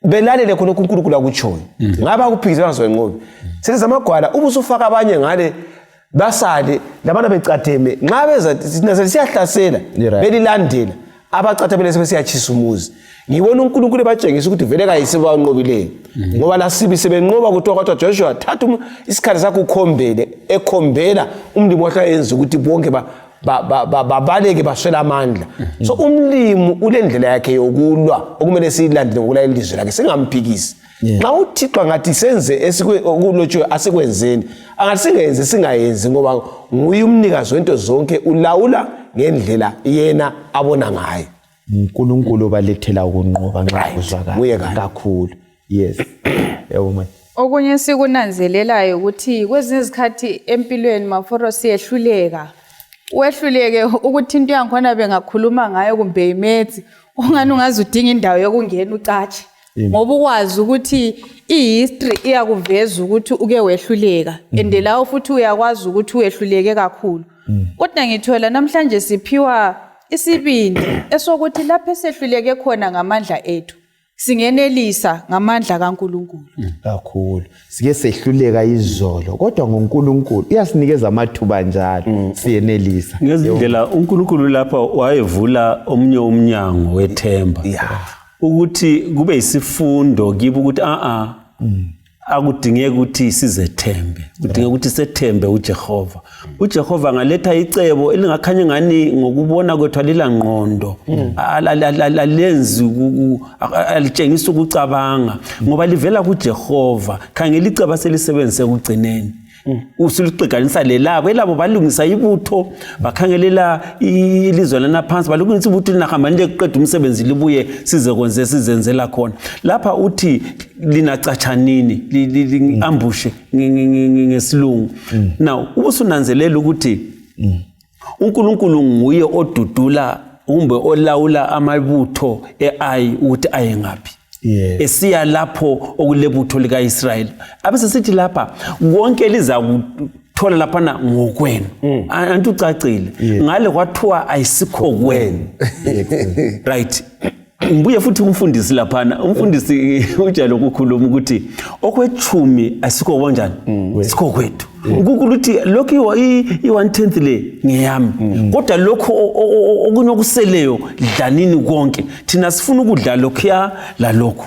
belalele khona uNkulunkulu akutshoyo ngaba kuphikisana ngenqobi senza amagwala ubusufaka abanye ngale basale labana becatheme nxa beza thina siyahlasela belilandela abacathemele sebesiyachisa umuzi ngibona uNkulunkulu ebatshengisa ukuthi vele kayise banqobileyo ngoba la sibi sebenqoba kuthiwa kwathi Joshua thatha isikhathi sakho ukhombele ekhombela umlimi wayenza ukuthi bonke babaleke baswela amandla so umlimi ulendlela yakhe yokulwa okumele siyilandele ngokulayela ilizwi lakhe singamphikisi nxa uThixo ngathi senze esikulotshiwe asikwenzeni angasingenze singayenzi ngoba nguye umnikazi wento zonke ulawula ngendlela yena abona ngayo uNkulunkulu balethela ukunqoba nxa kuzwakala kakhulu yes yebo okunye sikunanzelelayo ukuthi kwezinye izikhathi empilweni maforo siyehluleka wehluleke ukuthi into yankhona bengakhuluma ngayo kumbe imethi ungani ungaze udinga indawo yokungena ucatshe ngoba ukwazi ukuthi ihistory iyakuveza ukuthi uke wehluleka ende lawo futhi uyakwazi ukuthi uyehluleke kakhulu kodwa ngithola namhlanje siphiwa isibindi esokuthi lapho esehluleke khona ngamandla ethu singenelisa ngamandla kaNkulunkulu kakhulu sike sehluleka izolo kodwa ngoNkulunkulu uyasinikeza amathuba njalo siyenelisa ngezindlela uNkulunkulu lapha wayevula omnye umnyango wethemba ukuthi kube isifundo kibo ukuthi akudingeki ukuthi sizethembe kudingeka ukuthi sethembe uJehova uJehova ngaletha icebo elingakhanya ngani ngokubona kwethu alilangqondo alenzi alitshengisa ukucabanga ngoba livela kuJehova khangela icebo selisebenzise ukugcineni usuliqiganisa lelabo elabo balungisa ibutho bakhangelela ilizwe lana phansi balungisa ibutho linahamba liqeda umsebenzi libuye sizenzela khona lapha uthi linacathanini ambushe ngesilungu now ubusunanzelela ukuthi uNkulunkulu nguye odudula kumbe olawula amabutho eAyi ukuthi aye ngaphi esiya lapho okulebutho likaIsrayeli abesesithi lapha wonke liza kuthola laphana ngokwenu antucacile ngale kwathiwa ayisikho kwenu right ngibuye futhi umfundisi laphana umfundisi ujalo ukukhuluma ukuthi okwethumi asikho kanjani sikho kwethu uNkulunkulu uthi lokho i1/10 le ngiyami kodwa lokho okunokuseleyo dlanini konke thina sifuna ukudla lokho la lokho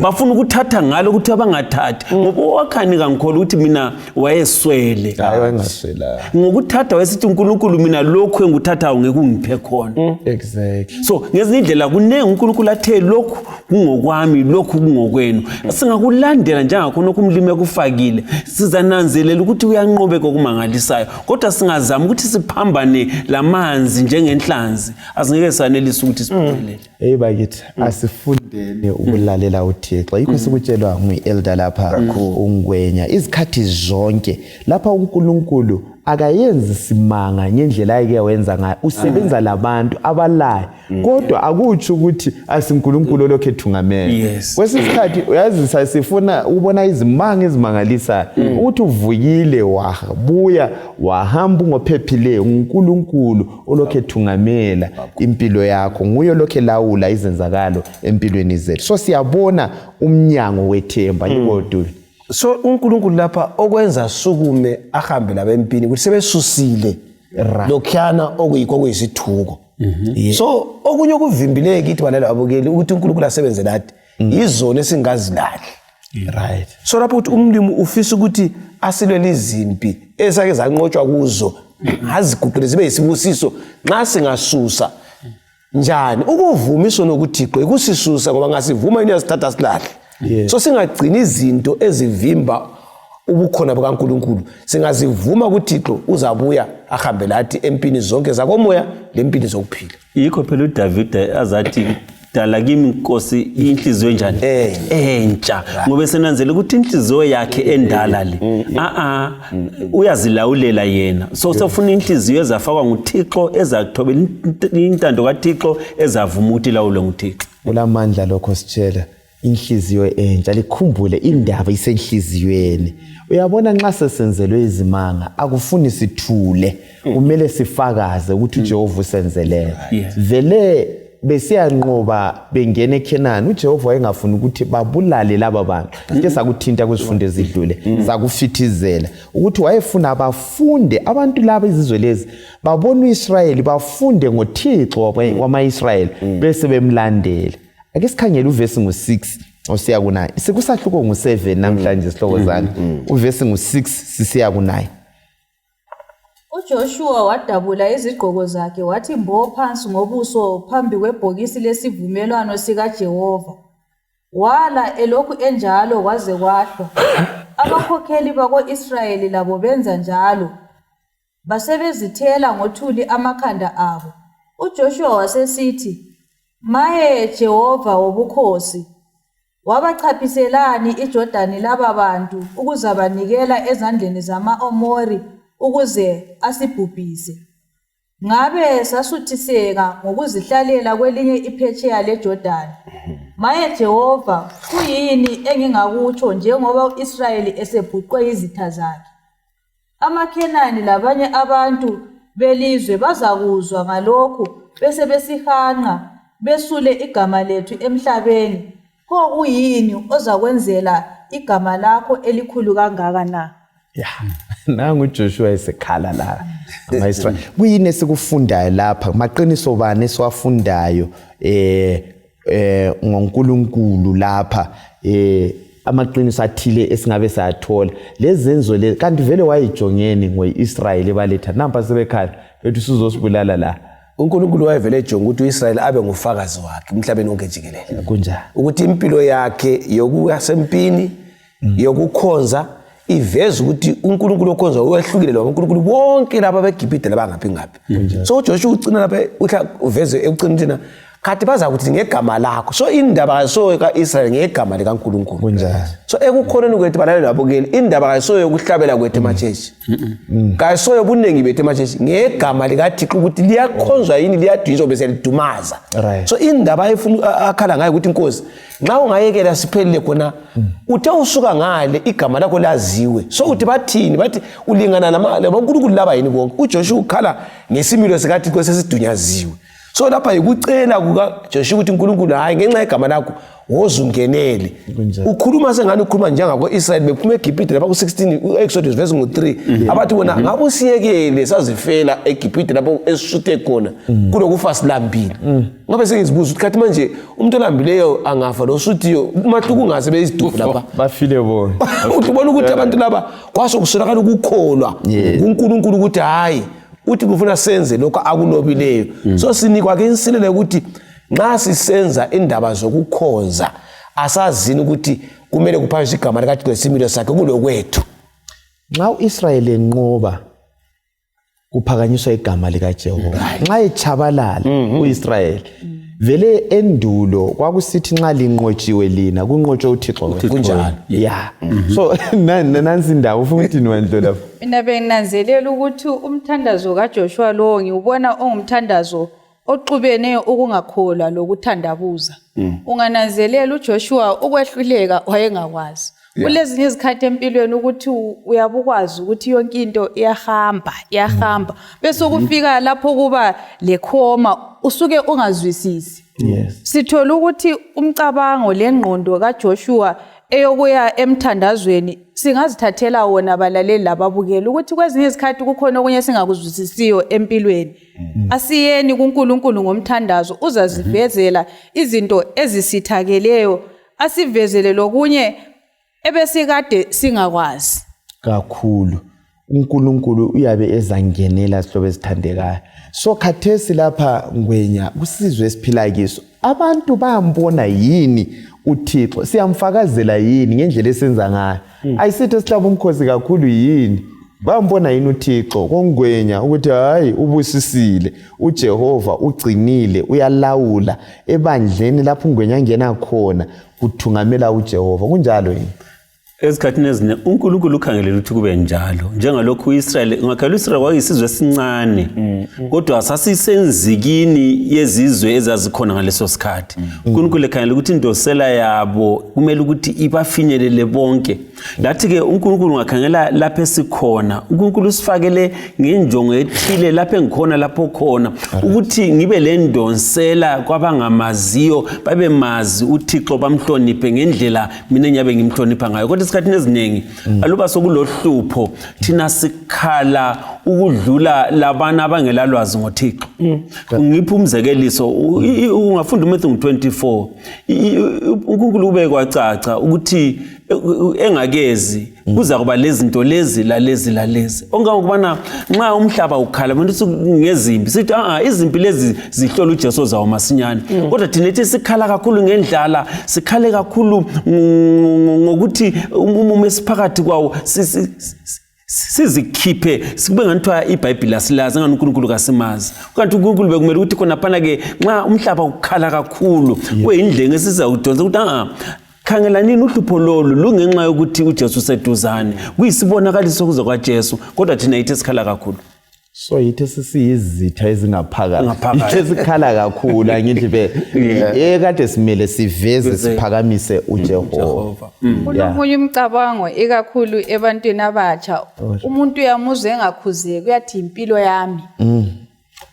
bafuna ukuthatha ngalo ukuthi abangathathi ngoba wakhani kankolo ukuthi mina wayeswele hayi wangaswela ngokuthatha wesithi uNkulunkulu mina lokho enguthathayo ngeke ungiphe khona exactly so ngezinye indlela kunenge uNkulunkulu athe lokho kungokwami lokho kungokwenu singakulandela njengakhona okumlime kufakile sizananzelela ukuthi uyanqobeka okumangalisayo kodwa singazama ukuthi siphambane lamanzi njengenhlanzi asingeke sanelisa ukuthi siphelele hey bakithi asifundeni ukulalela uThixo yikho sikutshelwa nguelder lapha ungwenya izikhathi zonke lapha uNkulunkulu akayenzi simanga ngendlela yake wenza ngayo usebenza labantu abalayo kodwa akuthi ukuthi asiNkulunkulu lokho ethungamela kwesisikhathi uyazisa sifuna ubona izimanga ezimangalisa ukuthi uvukile wabuya wahamba ngophephileyo uNkulunkulu olokho ethungamela impilo yakho nguye lokho elawula izenzakalo empilweni zethu so siyabona umnyango wethemba yikodwa so uNkulunkulu lapha okwenza sukume ahambe labempini ukuthi sebesusile lokhuyana okuyikho kuyisithuko so okunye okuvimbileke kithi balala abukeli ukuthi uNkulunkulu asebenze lathi izona esingazilali right so lapho ukuthi umlimi ufisa ukuthi asilwe izimpi esake zanqotshwa kuzo aziguqule zibe isibusiso nxa singasusa njani ukuvumisa nokuThixo ikusisusa ngoba ngasivuma into yasithatha silahle so singagcina izinto ezivimba ubukhona bukaNkulunkulu singazivuma kuThixo uzabuya ahambe lathi empini zonke zakomoya lempini zokuphila yikho phela uDavid azathi dala kimi Nkosi inhliziyo enjani entsha ngoba senanzela ukuthi inhliziyo yakhe endala le uyazilawulela yena so sofuna inhliziyo ezafakwa nguThixo ezakuthobela intando kaThixo ezavuma ukuthi lawule nguThixo ulamandla lokho sitshela inhliziyo entsha likhumbule indaba isenhliziyweni uyabona nxa sesenzelwe izimanga akufuni sithule kumele sifakaze ukuthi uJehova usenzelela vele besiyanqoba bengene eKenani uJehova wayengafuna ukuthi babulale laba bantu ke sakuthinta kuzifundo ezidlule sakufithizela ukuthi wayefuna abafunde abantu laba izizwe lezi babona uIsrayeli bafunde ngoThixo wama-Israyeli bese bemlandela ake sikhangele uvesi ngo6 osiya ku9 sekusahluko ngo7 namhlanje sihloko zami uvesi ngo6 sisiya ku9 uJoshua wadabula izigqoko zakhe wathi mbo phansi ngobuso phambi kwebhokisi lesivumelwano sikaJehova. Wala elokhu enjalo kwaze kwahlwa. Abakhokheli bako-Israyeli labo benza njalo. Basebezithela ngothuli amakhanda abo. uJoshua wasesithi, "Maye Jehova wobukhosi, wabachaphiselani iJordani laba bantu ukuzabanikela ezandleni zama-Amori ukuze asibhubhise. Ngabe sasuthiseka ngokuzihlalela kwelinye iphetsheya leJordani. Maye Jehova, kuyini engingakutsho njengoba u-Israyeli esebhuqwe izitha zakhe? AmaKhenani labanye abantu belizwe bazakuzwa ngalokhu bese besihanqa besule igama lethu emhlabeni. Pho kuyini ozakwenzela igama lakho elikhulu kangaka na?" nangu uJoshua esekhala la ama-Israyeli kuyini esikufundayo lapha maqiniso bani esiwafundayo ngoNkulunkulu lapha amaqiniso athile esingabe sayathola lezenzo le kanti vele wayijongeni ngoIsrayeli ebaletha nampa sebekhala ethi sizosibulala la uNkulunkulu wayevele ejonga ukuthi uIsrayeli abe ngufakazi wakhe emhlabeni wonke jikelele kunjani ukuthi impilo yakhe yokuya sempini yokukhonza iveza ukuthi uNkulunkulu okhonza uyehlukile lo uNkulunkulu bonke laba beGibhite labangaphi ngaphi so uJoshua ucina lapha uveze ekucinithina khathi baza ukuthi ngegama lakho so indaba kayisoyo kaIsrael ngegama likaNkulunkulu kunjani so ekukhoneni kwethu balaleli babukeli indaba kayisoyo ukuhlabela kwethu emachechi kayisoyo bunengi bethu emachechi ngegama likaThixo ukuthi liyakhonzwa yini liyaduyiswa bese lidumaza so indaba efuna akhala ngayo ukuthi inkosi nxa ungayekela siphelele khona uthe usuka ngale igama lakho laziwe so uthi bathini bathi ulingana nabaNkulunkulu laba yini bonke uJoshua ukhala ngesimilo sikaThixo sesidunyaziwe so lapha yikucela kukaJoshua ukuthi uNkulunkulu hayi ngenxa yegama lakho wozungenele ukhuluma sengani ukhuluma njengako Israyeli bephuma eGibhite lapha ku16 uExodus verse ngo3 abathi bona ngabe usiyekele sazifela eGibhite lapho esisuthe khona kulokufa silambile ngabe sengizibuza ukuthi kathi manje umuntu olambileyo angafa lo suthiyo umahluko ungase beyizidufu lapha bafile bona ubona ukuthi abantu laba kwasokusonakala ukukholwa kuNkulunkulu ukuthi hayi uthi kufuna senze lokho akulobileyo so sinikwa ke insilelo ukuthi nxa sisenza indaba zokukhonza asazini ukuthi kumele kuphaniswe igama likaThixo lesimilo sakhe kulokwethu nxa uIsrayeli enqoba kuphakanyiswa igama likaJehova nxa echabalala uIsrayeli vele endulo kwakusithi nxa linqotshiwe lina kunqotshwe uThixo kunjalo so nansi indawo ufuna ukuthini mandlo lapho mina benginanzelela ukuthi umthandazo kaJoshua lo ngiubona ongumthandazo oxubeneyo ukungakholwa lokuthandabuza ungananzelela uJoshua ukwehluleka wayengakwazi kulezinye izikhathi empilweni ukuthi uyabukwazi ukuthi yonke into iyahamba bese kufika lapho kuba lekhoma usuke ungazwisisi sithola ukuthi umcabango lengqondo kaJoshua eyokuya emthandazweni singazithathela wona balaleli lababukeli ukuthi kwezinye izikhathi kukhona okunye singakuzwisisiyo empilweni asiyeni kuNkulunkulu ngomthandazo uzazivezela izinto ezisithakeleyo asivezele lokunye ebesikade singakwazi kakhulu uNkulunkulu uyabe ezangenela sihlobo esithandekayo so khathesi lapha ngwenya kusizwe esiphila kiso abantu bayambona yini uThixo siyamfakazela yini ngendlela esenza ngayo ayisithi sihlaba umkhosi kakhulu yini bayambona yini uThixo kongwenya ukuthi hayi ubusisile uJehova ugcinile uyalawula ebandleni lapho ungwenya ngena khona kuthungamela uJehova kunjalo yini esikhathini eziningi uNkulunkulu ukhangelela ukuthi kube njalo njengalokhu uIsrael ungakhala uIsrael kwayisizwe esincane kodwa sasisenzikini yezizwe ezazikhona ngaleso sikhathi uNkulunkulu ekhangela ukuthi indosela yabo kumele ukuthi ibafinyelele bonke lathi ke uNkulunkulu ungakhangela lapho esikhona uNkulunkulu usifakele ngenjongo ethile lapho engikhona lapho khona ukuthi ngibe le ndonsela kwabangamaziyo babe mazi uThixo bamhloniphe ngendlela mina enyabe ngimhlonipha ngayo kodwa isikhathini eziningi aluba sokulohlupho thina sikhala ukudlula labana abangelalwazi ngoThixo ngipha umzekeliso ungafunda uMatthew 24 uNkulunkulu ube kwacaca ukuthi engakezi kuza kuba lezinto lezi lalezi ongakubana nxa umhlaba ukhala manje ngezimpi sithi izimpi lezi zihlola uJesu zawo masinyane kodwa thina ethi sikhala kakhulu ngendlala sikhale kakhulu ngokuthi umumo esiphakathi kwawo sizikhiphe sikube ngathiwa iBhayibheli asilazi ngani uNkulunkulu kasimazi kanti uNkulunkulu bekumele ukuthi khona phana ke nxa umhlaba ukhala kakhulu kuyindlenge sizawudonsa ukuthi khangela nini uhlupho lolu lungenxa yokuthi uJesu seduzane kuyisibonakaliso kuze kwaJesu kodwa thina yithi sikhala kakhulu so yithi sisizitha ezingaphakathi esikhala kakhulu angidlibe kade simele siveze siphakamise uJehova kunomunye umcabango ikakhulu ebantwini abatsha umuntu uyamuzwe engakhuzeki uyathi impilo yami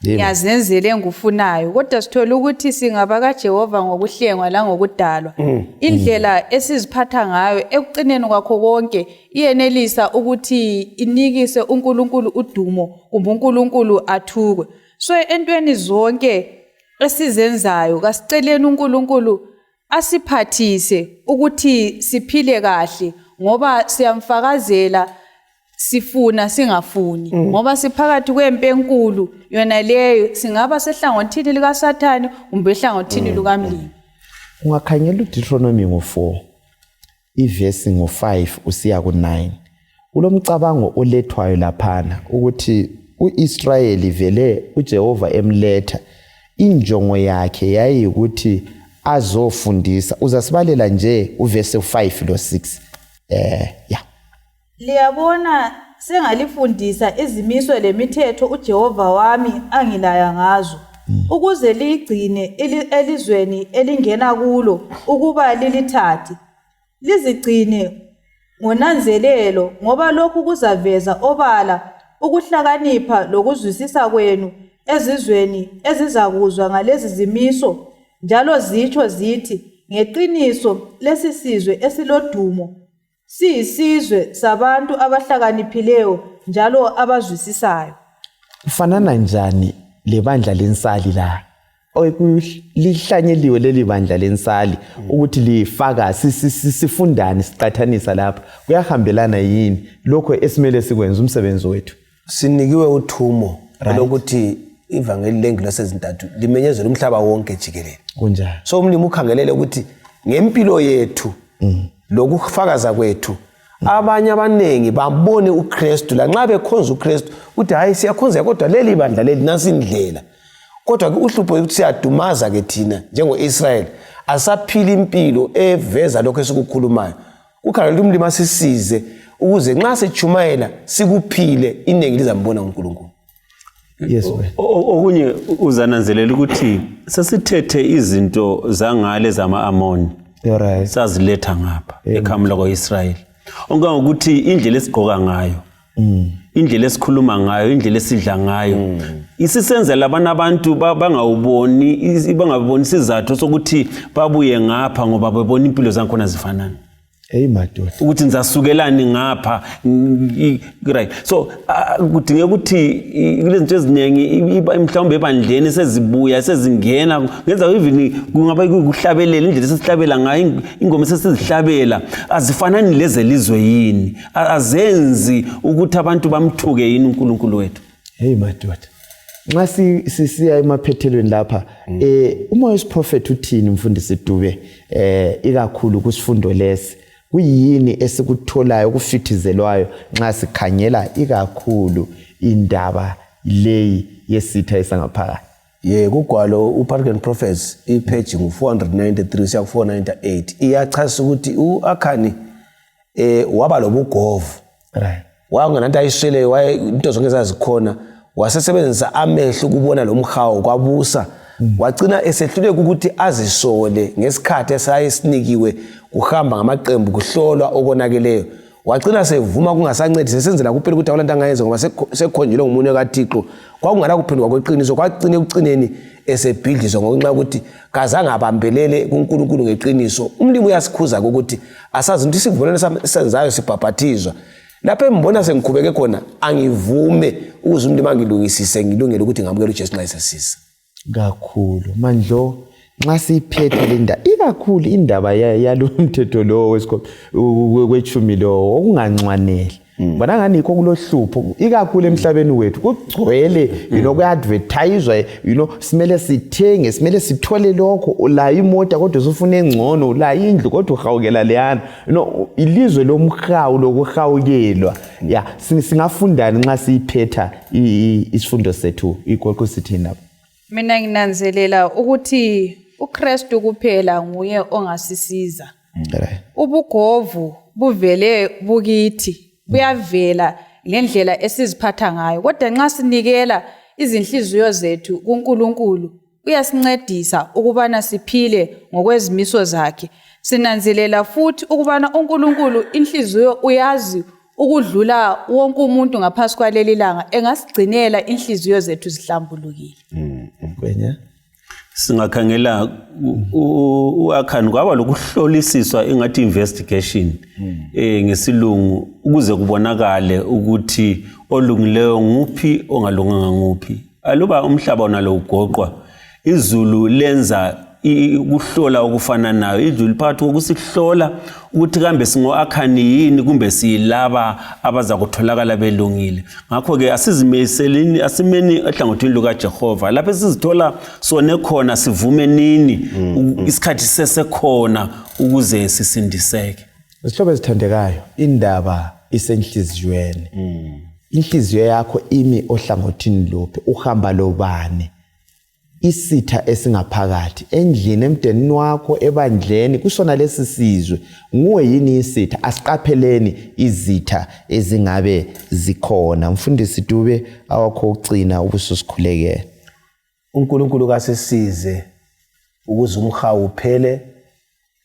ngiyazenzela engufunayo kodwa sithola ukuthi singaba kaJehova ngokuhlengwa la ngokudalwa indlela esiziphatha ngayo ekucineni kwakho konke iyenelisa ukuthi inikise uNkulunkulu udumo kumbe uNkulunkulu athukwe so entweni zonke esizenzayo kasiceleni uNkulunkulu asiphathise ukuthi siphile kahle ngoba siyamfakazela sifuna singafuni ngoba siphakathi kwempi enkulu yona leyo singaba sehlangothini lika Sathane kumbe ehlangothini lukaMlimi ungakhangela uDeuteronomy ngo4 iverse ngo5 usiya ku9 kulomcabango olethwayo laphana ukuthi uIsrayeli vele uJehova emletha injongo yakhe yayikuthi azofundisa uzasibalela nje uverse 5 lo6 liyabona sengalifundisa izimiso lemithetho uJehova wami angilaya ngazo ukuze ligcine elizweni elingena kulo ukuba lilithathe lizigcine ngonanzelelo ngoba lokhu kuzaveza obala ukuhlakanipha lokuzwisisa kwenu ezizweni ezizakuzwa ngalezi zimiso njalo zitsho zithi ngeqiniso lesisizwe esilodumo siyisizwe sabantu abahlakaniphileyo njalo abazwisisayo kufanana njani lebandla lensali la lihlanyeliwe leli bandla lensali ukuthi lifaka sifundane siqathanisa lapha kuyahambelana yini lokho esimele sikwenza umsebenzi wethu sinikiwe uthumo lokuthi ivangeli lengilosi ezintathu limenyezela umhlaba wonke jikelele kunjani so umlimi ukhangelele ukuthi ngempilo yethu lokufakaza kwethu abanye abanengi babone uKristu la nxa bekhonza uKristu uthi hayi siyakhonza kodwa leli bandla leli nasindlela kodwa ke uhlupho ukuthi siyadumaza ke thina njengoIsrael asaphila impilo eveza lokho esikukhulumayo ukhangelela umlimi asisize ukuze nxa sichumayela sikuphile inengi lizambona uNkulunkulu yes okunye uzananzelela ukuthi sesithethe izinto zangale zama-Amoni right saziletha ngapha ekhamula kwaIsrael ongangokuthi indlela esigqoka ngayo indlela esikhuluma ngayo indlela esidla ngayo isisenzela abantu bangaboni sizathu sokuthi babuye ngapha ngoba bebona impilo zankhona zifanana madoda ukuthi nizasukelani ngapha right so kudingeka ukuthi kulezinto eziningi mhlawumbe ebandleni sezibuya sezingena ngenza even kungaba kuhlabelela indlela sesihlabela ngayo ingoma sesizihlabela azifanani lezelizwe yini azenzi ukuthi abantu bamthuke yini uNkulunkulu wethu madoda nxa sisiya emaphethelweni lapha umoya wesiprophet uthini mfundisi Dube ikakhulu kusifundo lesi kuyini esikutholayo kufithizelwayo nxa sikhangela ikakhulu indaba leyi yesitha esangaphakathi kugwalo uPagan Prophets ipage ngu493 siya ku498 iyachasa ukuthi uAkhani waba lobugovu right wangananto ayiswele into zonke ezazikhona wasesebenzisa amehlo ukubona lo mhawu kwabusa wagcina esehluleka ukuthi azisole ngesikhathi esayesinikiwe kuhamba ngamaqembu kuhlolwa okonakeleyo wagcina sevuma kungasancedise senzela kuphela ukuthi awulanto angayenza ngoba sekhonjelwe ngumunye kaThixo kwakungana kuphendwa kweqiniso kwagcine ekucineni esebhidlizwa ngokunxa ukuthi kazange abambelele kuNkulunkulu ngeqiniso umlimi uyasikhuza ukuthi asazi ukuthi isivumelwano esenzayo sibhabhathizwa lapho embona sengikhubeke khona angivume ukuze umlimi angilungisise ngilungele ukuthi ngamukele uJesu nxa esesisa kakhulu mandlo nxa siphethe linda ikakhulu indaba yalo mthetho lo wechumi lo okungancwaneli bona nganikho kulohlupho ikakhulu emhlabeni wethu kugcwele kuadvertise simele sithenge simele sithole lokho ula imoto kodwa usufuna engcono ula indlu kodwa uhawukela leyana ilizwe lomhawu lokuhawukelwa ya singafundani nxa siphetha isifundo sethu ikho sithina mina nginanzelela ukuthi uKristu kuphela nguye ongasisiza ubugovu buvele bukithi buyavela ngendlela esiziphatha ngayo kodwa nxa sinikela izinhliziyo zethu kuNkulunkulu uyasincedisa ukubana siphile ngokwezimiso zakhe sinanzelela futhi ukubana uNkulunkulu inhliziyo uyazi ukudlula wonke umuntu ngaphansi kwaleli langa engasigcinela inhliziyo zethu zihlambulukile kwenya singakhangela uAkhani kwaba lokuhlolisiswa engathi investigation ngesilungu ukuze kubonakale ukuthi olungileyo nguphi ongalunganga nguphi aluba umhlaba onalo ugoqwa izulu lenza ukuhlola okufana nayo izulu phakathi kokusihlola ukuthi kambe singoAkhani yini kumbe silaba abaza kutholakala belungile ngakho ke asizimiselini asimeni ehlangothini lukaJehova lapho sizithola sone khona sivume nini isikhathi sesekhona ukuze sisindiseke isihlobo esithandekayo indaba isenhliziyweni inhliziyo yakho imi ohlangothini lophe uhamba lobane isitha esingaphakathi endlini emdenini wakho ebandleni kusona lesi sizwe nguwe yini isitha asiqapheleni izitha ezingabe zikhona mfundisi Dube awakho ugcina ubususikhulekela uNkulunkulu kasesize ukuze umhawu uphele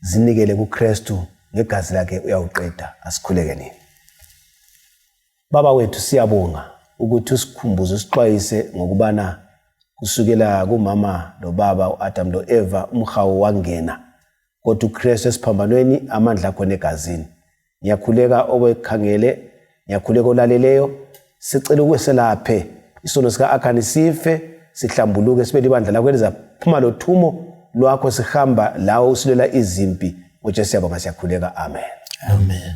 zinikele kuKristu ngegazi lakhe uyawuqeda asikhulekeni Baba wethu siyabonga ukuthi usikhumbuze usixwayise ngokubana kusukela kumama nobaba uAdam noEva umhawu wangena kodwa uKristu esiphambanweni amandla akho negazini ngiyakhuleka obekhangele ngiyakhuleka olaleleyo sicela ukweselaphe isono sikaAkhani sife sihlambuluke sibe libandla lakho elizaphuma lothumo lwakho sihamba lawo usilela izimpi ngoJesu siyabonga siyakhuleka amen amen